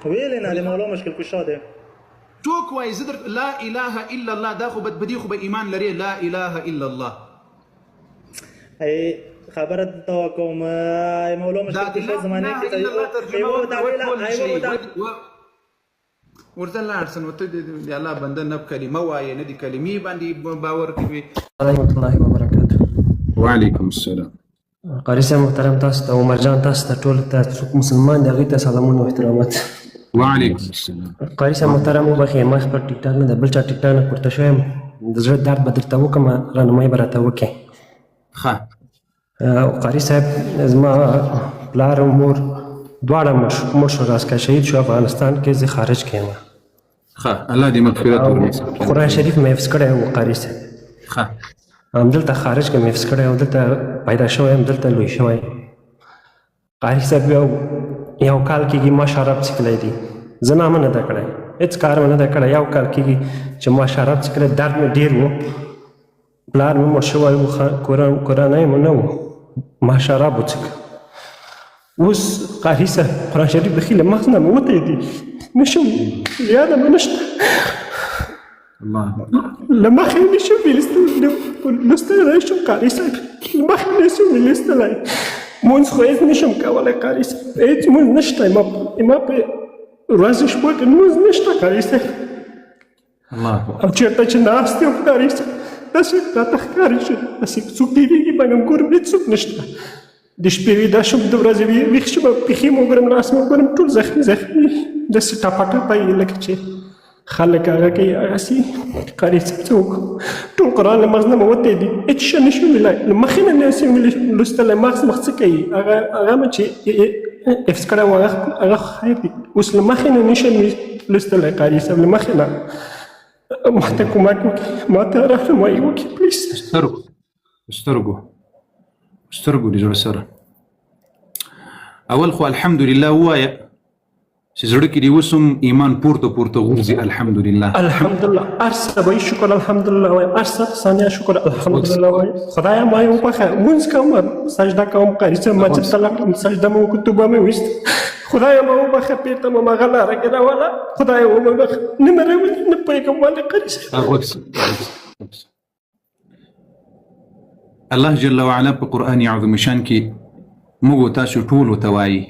ویلې نه د مولا مشکل کشا دی. څوک وایي زه درته لا اله الا الله دا خو به په دې خو به ایمان لرې لا اله الا الله. ای خبره ته کوم ای مولا دا مشکل د کشا لا زمانه اله کې الا الله ترجمه ته وکړه ویله ټول ای نشهيي وته ورته لاړ سه نو ته د الله بنده نه کلمه وایې نه د کلمې باندې باور کوې. ورحمة الله وبرکاته. وعلیکم السلام. قاري صاحب محترم تاسو ته عمر جان تاسو ته ټول ته څوک مسلمان دی هغوی ته سلامونه او احترامات. وعلیکم السلام. قاري صاحب محترم وبخښئ ما خپل ټیک ټاک نه د بل چا ټیک ټاک نه پورته شوی یم د زړه درد به درته وکړم رهنمایي به راته وکړې. ښه. قاري صاحب زما پلار او مور دواړه مړ شو راسکه شهید شو افغانستان کې زه خارج کې یم. ښه الله دې مغفرت ورنصیب کړي. قرآن شریف مې حفظ کړی و قاري صاحب. ښه. همدلته خارج کې مې حفظ کړی او دلته پیدا شوی یم دلته لوی شوی یم. قاري صاحب یو کال کېږي ما شراب څکلی دي زنا مې نه ده کړی هېڅ کار مې نه ده کړی یو کال کېږي چې ما شراب څکلی درد مې ډېر و پلار مې مړ شوی و کورنۍ مې نه و ما شراب وڅکه اوس قاري صاحب قرآن شریف بیخي له مغز نه مې وتی دی نشم یاده مې نشته له مخې نشم لوستلی شم قاري صاحب له مخې نشم لوستلی مونځ خو هېڅ نشم کولی قاري صاحب هېڅ مونځ نشته ما په ورځې شپو کې لمونځ نشته قاري صاحب او چېرته چې ناست یم قاري صاحب داسې راته ښکاري چې داسې څوک تېرېږي مګر ګورم هېڅوک نشته د شپې ویده شم د ورځې ویښ شم پښې مې وګورم لاس مې وګورم ټول زخمي زخمي داسې ټپه ټپه یې لکه چې خلک هغه کوي هغسې قاري صاحب څه وکړم ټول قرآن له مغز نه مې وتی دی هېڅ شی نه شم ویلی له مخې نه نه شم لوستلی مغز مخ څه کوي هغه هغه مې چې حفظ کړی و هغه خیر دی اوس له مخې نه نه شم لوستلی قاري صاحب له مخې نه ماته کومک وکړي ماته رهنمایي وکړي پلیز. سترګو سترګو سترګو دې زړه سره اول خو الحمدلله ووایه چې زړه کې دې اوس هم ایمان پورته پورته غورځي الحمدلله. الحمدلله هر څه به شکر الحمدلله وایم هر څه ثانیه شکر الحمدلله وایم خدایا ما یې وبخښه لمونځ کوم سجده کوم قاري صاحب مسجد ته لاړم سجده مې وکړه توبه مې وایسته خدایا ما وبخښه بېرته مې هماغه لاره کې راوله خدایا ومې بخښه نه مې راولي نه پوهېږم ولې قاري صاحب. غوږ شه الله جل وعلا په قرآن عظیم شان کې موږ تاسو ټولو ته وایي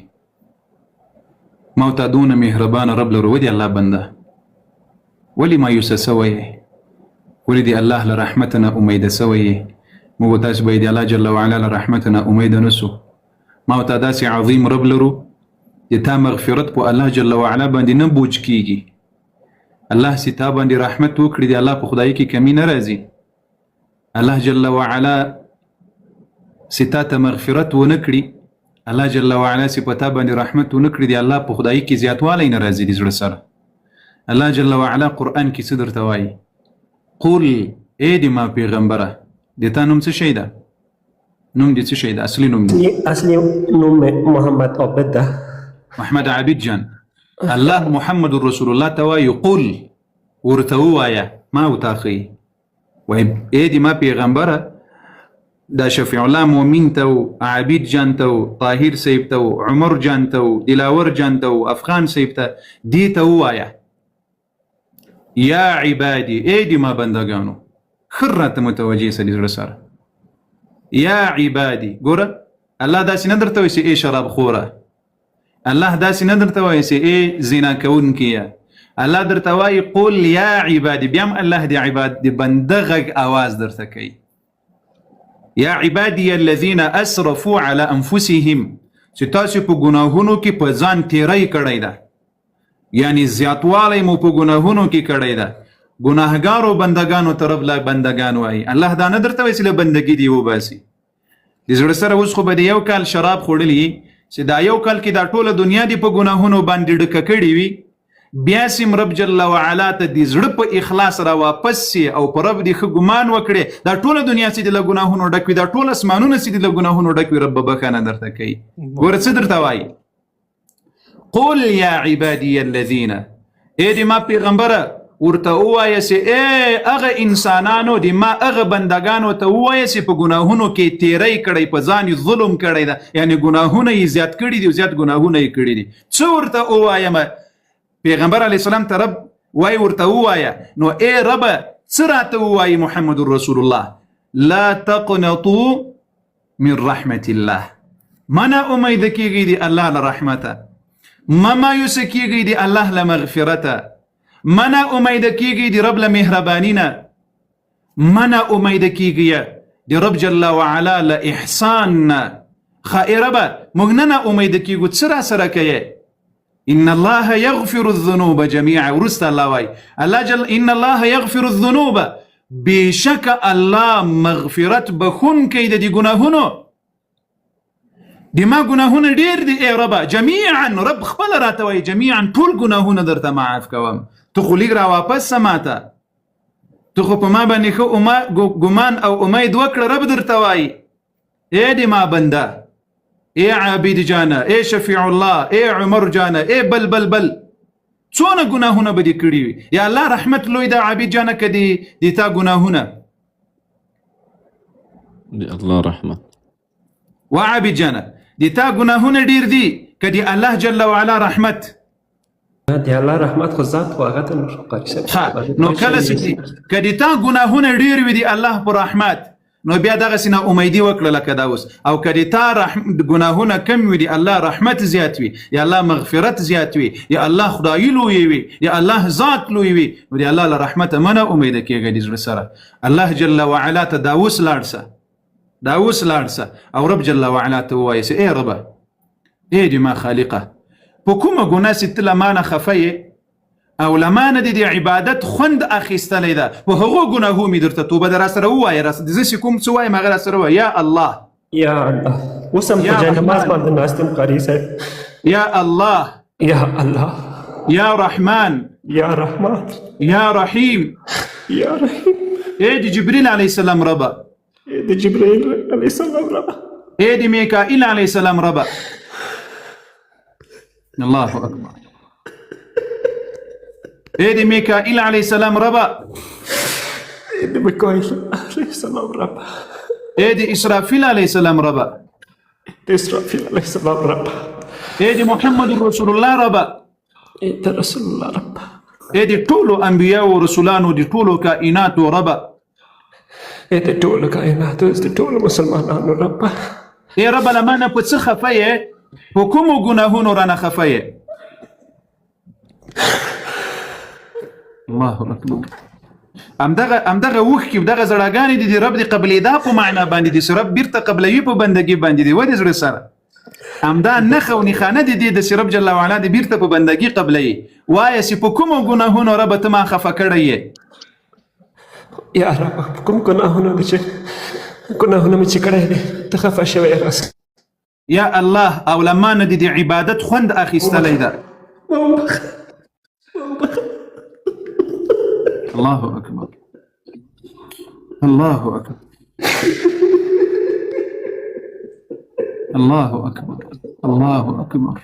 ما او تا دونه مهربان رب لرو ودې الله بنده ولې مایوسه سوی یې ولې د الله له رحمته نا امیده سوی یې موږ تاسو به د الله جل وعلا له رحمته نا امیده نه سو ما او تا داسې عظیم رب لرو د تا مغفرت په الله جل وعلا باندې نه بوج کیږي الله سي تا باندې رحمت وکړي د الله په خدای کې کمی نه راځي الله جل وعلا سي تا ته مغفرت ونه کړي الله جل وعلا سي په تا باندې رحمت ونه کړي د الله په خدای کې زیاتوالی نه راځي د زړه سره الله جل وعلا قرآن کې څه درته وایي قل ای د ما پیغمبره د تا نوم څه شی ده نوم دې څه شی ده اصلي نوم دې اصلي نوم محمد عابد ده محمد عابد جان الله محمد رسول الله ته وایي قل ورته ووایه ما او تا ښیي وایي ای د ما پیغمبره دا شفیع الله مؤمن ته او عابد جان ته او طاهر صاحب ته او عمر جان ته او دلاور جان ته او افغان صاحب ته دې ته ووایه یا عبادي ای د ما بندګانو ښه راته متوجه سه د زړه سره یا عبادي ګوره الله داسې نه درته وایي چې ای شراب خوره الله داسې نه درته وایي چې ای زنا کوونکیه الله درته وایي قل یا عبادي بیا هم الله د عباد د بنده غږ اواز درته کوي یا عبادي الذین اسرفوا علی انفسهم چې تاسو په ګناهونو کې په ځان تیری کړی ده یعنی زیاتوالی مو په ګناهونو کې کړی ده ګناهګارو بندگانو ته رب لا بندگان وایي الله دا نه درته وایي چې له بندګي دې وباسي د زړه سره اوس خو به د یو کال شراب خوړلي چې دا یو کال کې دا ټوله دنیا دې په ګناهونو باندې ډکه کړې وي بیا سیم رب جل وعلا ته د زړه په اخلاص را واپس سي او په رب دې ښه ګمان وکړي دا ټوله دنیا چې د له ګناهونو ډک وي دا ټول اسمانونه چې د له ګناهونو ډک وي رب به بښنه درته کوي ګوره څه درته وایي قل یا عبادی الذین ای د ما پیغمبره ورته ووایه چې ای هغه انسانانو د ما هغه بندګانو ته ووایه چې په ګناهونو کې تیری کړی، په ځان یې ظلم کړی ده، یعنی ګناهونه یې زیات کړي دي او زیات ګناهونه یې کړي دي. څه ورته ووایم؟ پیغمبر علیه السلام ته رب وای ورته ووایه، نو ای ربه څه راته ووایي محمد رسول الله؟ لا تقنطوا من رحمة الله، مه نا امیده کیږئ د الله له رحمته، مه مایوسه کیږئ د الله له مغفرته، مه نا امیده کیږئ د رب له مهرباني نه، مه نا امیده کیږئ د رب جل وعلا له احسان نه. ښه ای ربه موږ نه نا امیده کیږو، څه را سره کوې؟ ان الله یغفر الذنوب جميعا. وروسته الله وایي الله جل ان الله یغفر الذنوب، بېشکه الله مغفرت بخښونکی دی د ګناهونو. د ما ګناهونه ډېر دي ای ربه، جمیعا، رب خپله راته وایي جمیعا ټول ګناهونه درته معاف کوم، ته خو لږ را واپس سه ماته، ته خو په ما باندې ښه ګمان او امید وکړه. رب درته وایي ای د ما بنده، ای عابد جانه، ای شفیع الله، ای عمر جانه، ای بل بل بل، څونه ګناهونه به دې کړي وي؟ یا الله رحمت لوی ده عابد جانه، که دې تا ګناهونه د الله رحمت وعابد جانه د تا ګناهونه ډیر دي که د الله جل وعلا رحمت؟ د الله رحمت خو ذات خو هغه ته نور قاري صاحب. نو کله چې که د تا ګناهونه ډیر وي د الله پر رحمت، نو بیا دغسې نا امیدي وکړه لکه دا اوس. او که د تا ګناهونه کم وي د الله رحمت زیات وي، د الله مغفرت زیات وي، د الله خدایي لوی وي، د الله ذات لوی وي، نو د الله له رحمته مه نا امیده کېږه د زړه سره. الله جل وعلا ته دا اوس لاړ سه، دا اوس لاړ سه او رب جل وعلا ته ووایه چې ای ربه، ای د ما خالقه، په کومه ګناه چې ته له ما نه خفه یې او له ما نه دې د عبادت خوند اخیستلی ده، په هغو ګناهو مې درته توبه ده، راسره ووایه، زه چې کوم څه وایم هغه راسره ووایه. یا الله، یا الله، اوس هم په جای نماز باندې ناست یم قاري صاحب. یا الله، یا الله، یا رحمان، یا رحمان، یا رحیم، یا رحیم، ای د جبریل علیه السلام ربه، ای د جبرئیل علیه السلام ربه، ای د میکائیل علیه السلام ربه. الله اکبر. ای د میکائیل علیه السلام ربه، ای د میکائیل علیه السلام ربه، ای د اسرافیل علیه السلام ربه، د اسرافیل علیه السلام ربه، ای د محمد رسول الله ربه، ای د رسول الله ربه، ای د ټولو انبیاء او رسولانو د ټولو کائناتو ربه، ای د ټولو کائناتو د ټولو مسلمانانو ربه. ای ربه له ما نه په څه خفه یې؟ په کومو ګناهونو رانه خفه یې؟ الله اکبر. همدغه اوښکې دغه زړاګانې دي د رب د قبلېدا په معنا باندې دي چې رب بیرته قبلوي په بندګي باندې دي. ودې زړه سره همدا نښه او نښانه دي د چې رب جل وعلا دې بیرته په بندګي قبلوي. وایه چې په کومو ګناهونو ربه ته ما خفه کړی یې؟ یا رب په کوم ګناهونو دې چې ګناهونه مې چې کړی دی ته خفه شوی یې راسه. یا الله او له ما نه دې د عبادت خوند اخیستلی ده. الله اکبر، الله اکبر، الله اکبر، الله اکبر،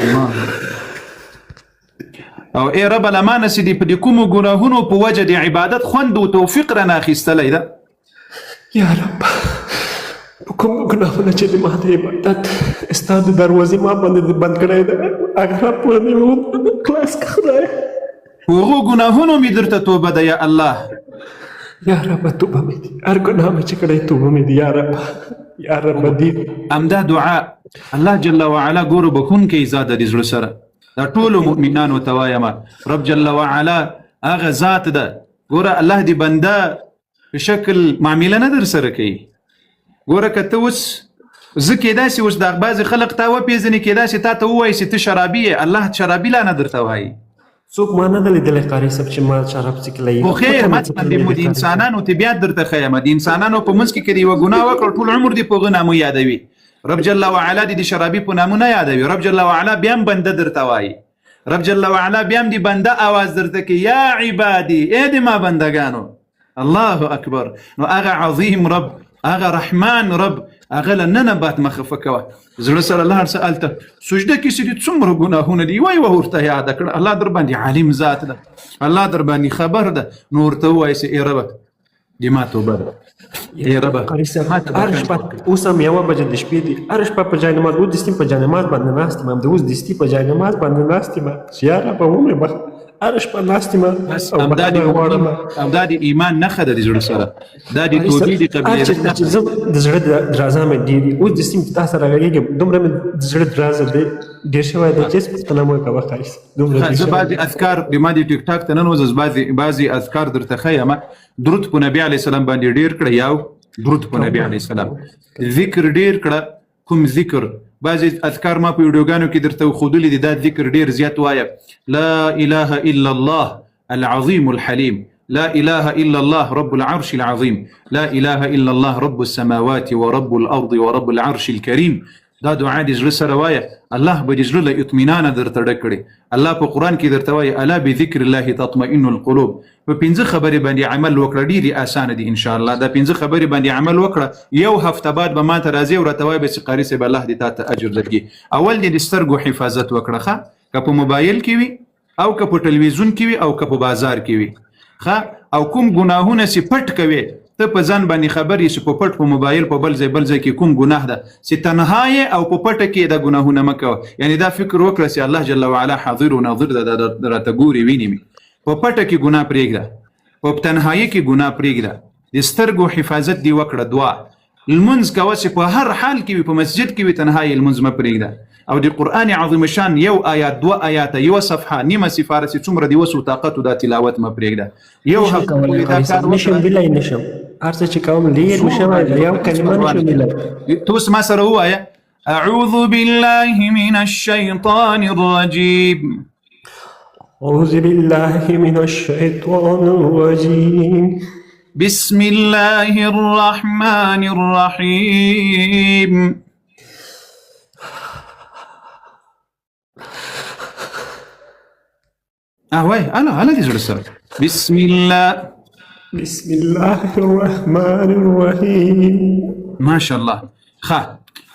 الله. او ای رب له ما نه چې دې په دې کومو ګناهونو په وجه د عبادت خوند او توفیق رانه اخیستلی ده. یا رب په کومو ګناهونو چې د ما د عبادت ستا د دروازې ما باندې بند کړی ده هغه رب باندې خلاص کړه خدایه. په هغو ګناهونو مې درته توبه ده یا الله. یا رب توبه مې دي، هر ګناه مې چې کړی توبه مې دي یا رب، یا رب دي. همدا دعا الله جل وعلا ګورو بخښونکی ذات ده د زړه سره. دا ټولو مؤمنانو ته وایم رب جل وعلا هغه ذات ده. ګوره الله دې بنده په شکل معامله نه در سره کوي. ګوره که ته اوس زه کېدای شي اوس دا بعضې خلک تا وپېژني، کېدای شي تا ته ووایي چې ته شرابي یې، الله شرابي لا نه درته وایي. څوک ما نه ده لیدلی قاري صاحب چې ما شراب څکلی. خو خیر مثلا د انسانانو طبیعت درته ښیم، د انسانانو په منځ کې که یوه ګناه وکړه ټول عمر دې په هغه نامه یادوي. رب جل وعلا دې د شرابي په نامه نه یادوي. رب جل وعلا بیا هم بنده درته وایي. رب جل وعلا بیا هم د بنده اواز درته کوي، یا عبادي، ای د ما بندګانو. الله اکبر. نو هغه عظیم رب، هغه رحمان رب هغه له ننه بعد مه خفه کوه. زړه سره لاړ سه هلته سجده کې چې دې څومره ګناهونه دي یوه یوه ورته یاده کړه. الله در باندې عالم ذات ده، الله در باندې خبر ده. نو ورته ووایه چې ای ربه دې ما توبه ده، ای ربه قاري صاحب هره شپه اوس هم 1 بجه د شپې دي، هره شپه په جای نماز اوس دستي په جای نماز باندې ناست یم، د اوس دستي په جای نماز باندې ناست یم چې یا ربه ومې بخښه. هره شپه ناست یم بس همدا د ایمان نښه ده د زړه سره، دا د توبې د قبلېدو نښه. چې زه د زړه درزا مې ډېر وي، اوس دستي چې تا سره غږېږم دومره مې د زړه درزا ډېر شوی دی چې هېڅ پوښتنه مه کوه قاري صاحب، دومره ډېر زه شوی بعضې دی. اذکار د ما د ټیک ټاک ته ننوځه، زه بعضې اذکار درته ښیم. درود په نبي علیه السلام باندې ډېر کړه، یو درود په نبي علیه السلام، ذکر ډېر کړه. کوم ذکر؟ بعضې اذکار ما په ویډیوګانو کې درته ښودلي دي، دا ذکر ډېر زیات وایه. لا اله الا الله العظیم الحلیم، لا اله الا الله رب العرش العظیم، لا اله الا الله رب السماوات ورب الارض ورب العرش الكریم. دا دعا دې زړه سره وایه، الله به دې زړه له اطمینانه درته ډک کړي. الله په قرآن کې درته وایي الا بذکر الله تطمئن القلوب. په 5 خبرې باندې عمل وکړه، ډېرې اسانه دي ان شاء الله. دا 5 خبرې باندې عمل وکړه، یو هفته بعد به ماته راځي او راته وایي به چې قاري صاحب الله دې تا ته اجر درکړي. اول دې د سترګو حفاظت وکړه، ښه، که په موبایل کې وي او که په ټلویزیون کې وي او که په بازار کې وي، ښه. او کوم ګناهونه چې پټ کوې، ته په ځان باندې خبر یې چې په پټ په موبایل په بل ځای بل ځای کې کوم ګناه ده چې تنها یې او په پټه کې دا ګناهونه مه کوه. یعنې دا فکر وکړه چې الله جل وعلا حاضر و ناظر ده، دا راته ګوري ویني مې. په پټه کې ګناه پرېږده، په تنهایي کې ګناه پرېږده، د سترګو حفاظت دې وکړه. دعا لمونځ کوه چې په هر حال کې وي، په مسجد کې وي، تنها یې لمونځ مه پرېږده. او د قرآن عظیم شان یو آیات، 2 آیاته، یوه صفحه، نیمه سفاره چې څومره د وسو طاقت دا تلاوت مه پرېږده. یو نشم هفته کولی پورې دا قاري کار صاحب، نشم وکړه. ویلی، نشم هر څه چې کوم ډېر مې شوی دی، یو کلمه نشم ویلی. ته اوس ما سره ووایه اعوذ بالله من الشیطان الرجیم. أعوذ بالله من الشیطان الرجیم. بسم الله الرحمن الرحیم. وای انا انا دې زړه سره. بسم الله. بسم الله الرحمن الرحیم. ماشاءالله. ښه،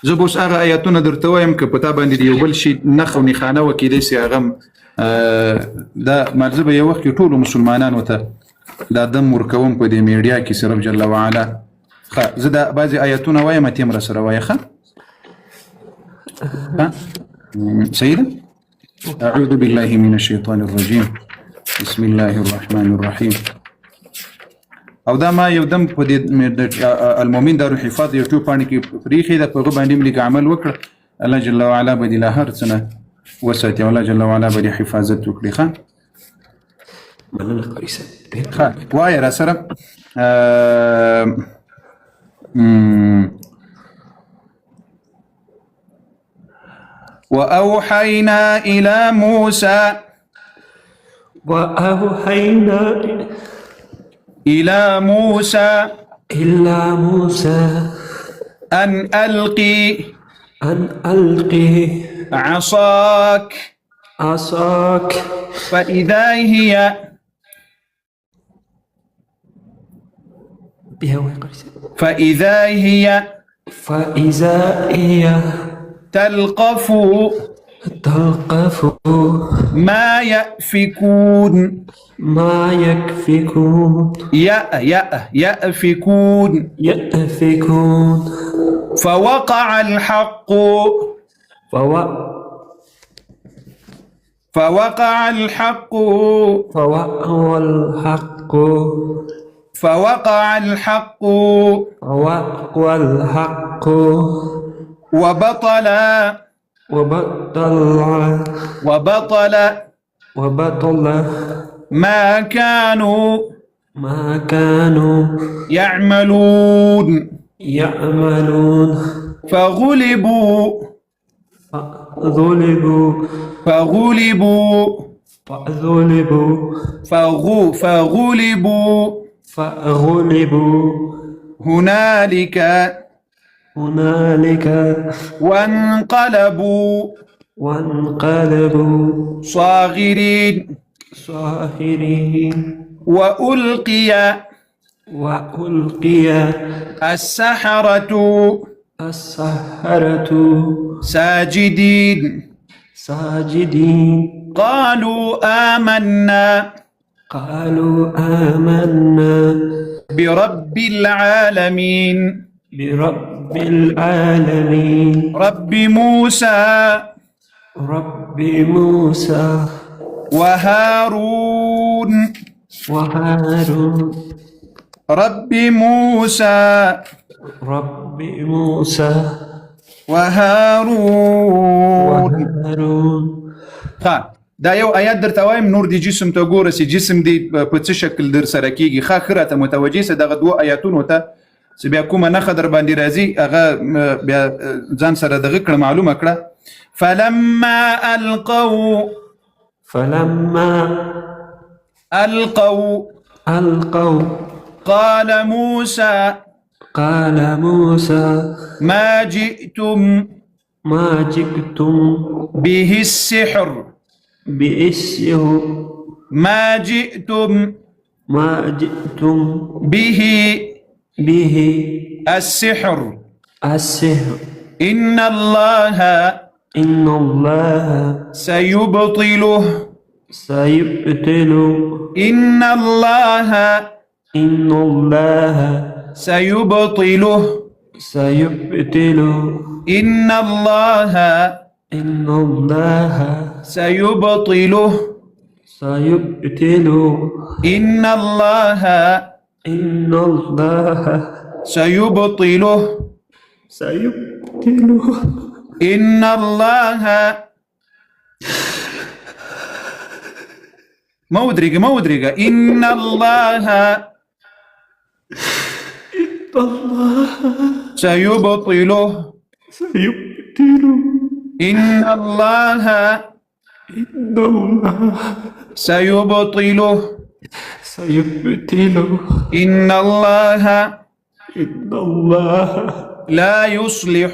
زه به اوس هغه آیاتونه درته وایم که په تا باندې د یو بل شي نښه او نښانه وه، کېدای شي هغه هم دا زه به یو وخت کې ټولو مسلمانانو ته دا دم ورکوم په دې میډیا کې چې رب جل وعلا. ښه، زه دا بعضې آیاتونه وایم، ته هم راسره وایه. ښه، صحیح ده؟ أعوذ بالله من الشيطان الرجيم. بسم الله الرحمن الرحيم. او دا ما یو دم په دې المؤمن دارالحفاظ یوټیوب پاڼې کې پرېښې ده، په هغه باندې مې لږ عمل وکړ. الله جل وعلا به دې له هر څه نه وساتي او الله جل وعلا به دې حفاظت وکړي. ښه، مننه قاري صاحب. ښه، وایه را سره. وأوحينا إلى موسى. وأوحينا إلى موسى. إلى موسى أن ألقي. أن ألقي عصاك. عصاك. فإذا هي. فإذا هي. فإذا هي تلقف. تلقف ما يأفكون. ما يكفكون. يأفكون. يأفكون. فوقع الحق. فوقع الحق. فوقع الحق. فوقع الحق. فوقع الحق. وبطل. وبطل. وبطل. وبطل. ما كانوا. ما كانوا. يعملون. يعملون. فغلبوا. فغلبوا. فغلبوا. فغلبوا. فغلبوا. فغلبوا. هنالك. هنالك. وانقلبوا. وانقلبوا. صاغرين. صاغرين. وألقي. وألقي. السحرة. السحرة ساجدين ساجدين. قالوا آمنا قالوا آمنا برب العالمين برب العالمين. رب موسى رب موسى وهارون وهارون. رب موسى رب موسى وهارون. وهارون. ښه، دا یو آیات درته وایم، نور دی جسم ته ګوره چې جسم دی په څه شکل در سره کېږي. ښه، ښه راته متوجه سه دغه دوو آیاتونو ته چې بیا کومه نښه در باندې راځي هغه بیا ځان سره دغه کړه، معلومه کړه. فلما القوا فلما القوا القوا قال موسى قال موسى ما جئتم ما جئتم به السحر به ما جئتم ما جئتم به به السحر السحر. إن الله إن الله سيبطله سيبطله إن الله إن الله سيبطله سيبطله إن الله إن الله سيبطله سيبطله إن الله إن الله سيبطله سيبطله إن الله ما ودريقة ما ودريقة إن الله إن الله سيبطله سيبطله إن الله إن الله سيبطله سيبطله إن الله إن الله لا يصلح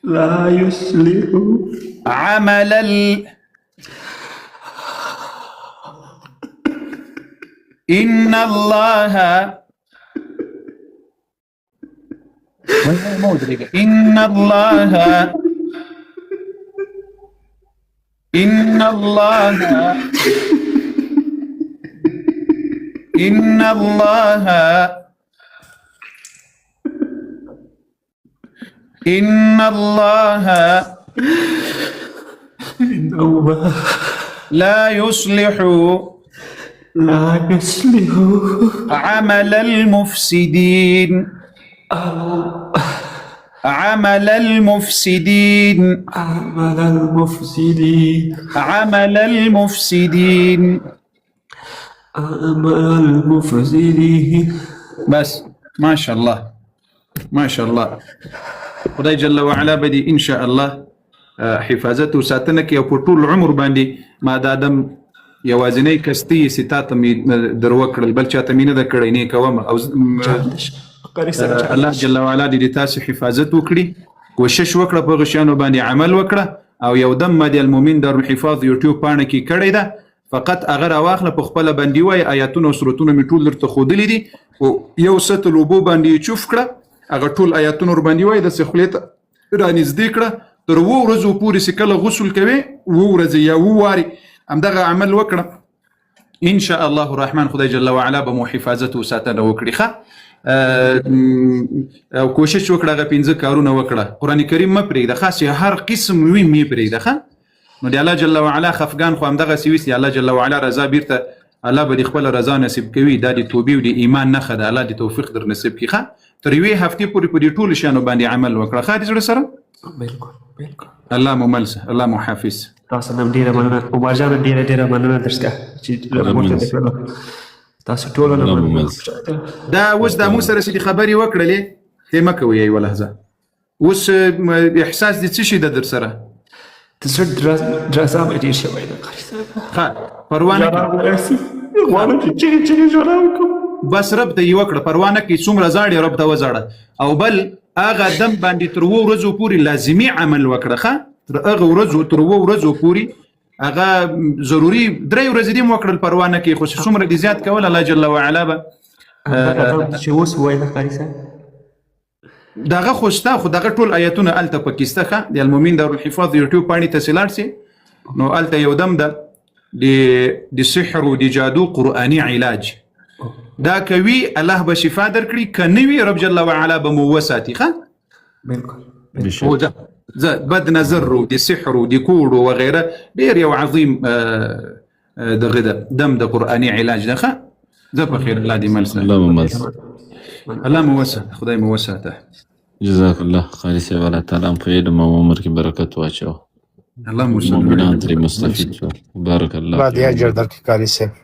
لا يصلح عمل ال إن الله إن الله إن الله إن الله إن الله إن الله لا يصلح لا يصلح عمل المفسدين عمل المفسدين عمل المفسدين عمل المفسدين عمل المفسدين. بس ما شاء الله ما شاء الله. خدای جل وعلا به دې ان شاء الله حفاظت او ساتنه کوي او په ټول عمر باندې ما د آدم یوازینی کس ته یې چې تا ته مې در وکړل، بل چاته مې نه ده کړی، نه یې کوم. او الله جل وعلا دې تاسو حفاظت وکړي. کوشش وکړه په هغو شیانو باندې عمل وکړه. او یو دم ما د المؤمن دارالحفاظ یوټیوب پاڼه کې کړې ده، فقط هغه راواخله په خپله باندې وایه. آیاتونه او سورتونه مې ټول درته ښودلي دي، او یو سطل اوبو باندې یې چوف کړه، هغه ټول آیاتونه ورباندې وایه، داسې خولې ته رانږدې کړه. تر اوو ورځو پورې چې کله غسل کوې، اووه ورځې یا اووه وارې همدغه عمل وکړه، ان شاء الله الرحمن خدای جل وعلا به مو حفاظت او ساتنه وکړي. ښه، او کوشش وکړه هغه پنځه کارونه وکړه. قرآن کریم مه پرېږده، خاص هر قسم وي مې پرېږده. ښه، نو د الله جل وعلا خفګان خو همدغسې وي چې الله جل وعلا رضا بیرته الله به دې خپله رضا نصیب کوي. دا د توبې او د ایمان نښه ده. الله دې توفیق در نصیب کړي. ښه، تر یوې هفتې پورې په دې ټولو شیانو باندې عمل وکړه. ښه دې زړه سره؟ بالکل بالکل. الله مو مل شه، الله مو حافظ. تاسو نه ډېره مننه عمر جان، ډېره ډېره مننه درڅخه چې راپورته دې کړلو. تاسو ټولو نه مننه. دا اوس دا موږ سره چې دې خبرې وکړلې، ته مه کوې یوه لحظه. اوس احساس دې څه شي ده در سره؟ د زړه درزا مې ډېر شوی ده قاري صاحب. ښه، پروا نه کوي. غواړم چې چیغې چیغې ژړا وکړم. بس رب ته یې وکړه، پروا نه کوي څومره ژاړې رب ته وژاړه. او بل هغه دم باندې تر اوو ورځو پورې لازمي عمل وکړه. ښه، تر هغه ورځو، تر اوو ورځو پورې هغه ضروري درې ورځې دې هم وکړل، پروا نه کوي، خو چې څومره دې زیات کول الله جل وعلا به چې اوس وویل قاري صاحب. دغه خو شته، خو دغه ټول آیتونه هلته پکې شته. ښه، د المؤمن دارالحفاظ یوټیوب پاڼې ته چې لاړ شي نو هلته یو دم ده د سحر او د جادو قرآني علاج دا کوي، الله به شفا درکړي، که نه وي رب جل وعلا به مو وساتي. ښه بالکل. هو ده زه بد نظر او د سحر او د کوډو وغیره ډیر یو عظیم دغه ده دم د قرآني علاج ده. ښه، زه په خیر، الله دې مل سه. الله مو مل سه. الله مو وساته، خدای مو وساته. جزاک الله قاری صاحب، الله تعالی په علم او عمر کې برکت واچو، الله مو مؤمنان ترې مستفید شو. بارک الله الله دې فی اجر عمرک. درکړي قاري صاحب.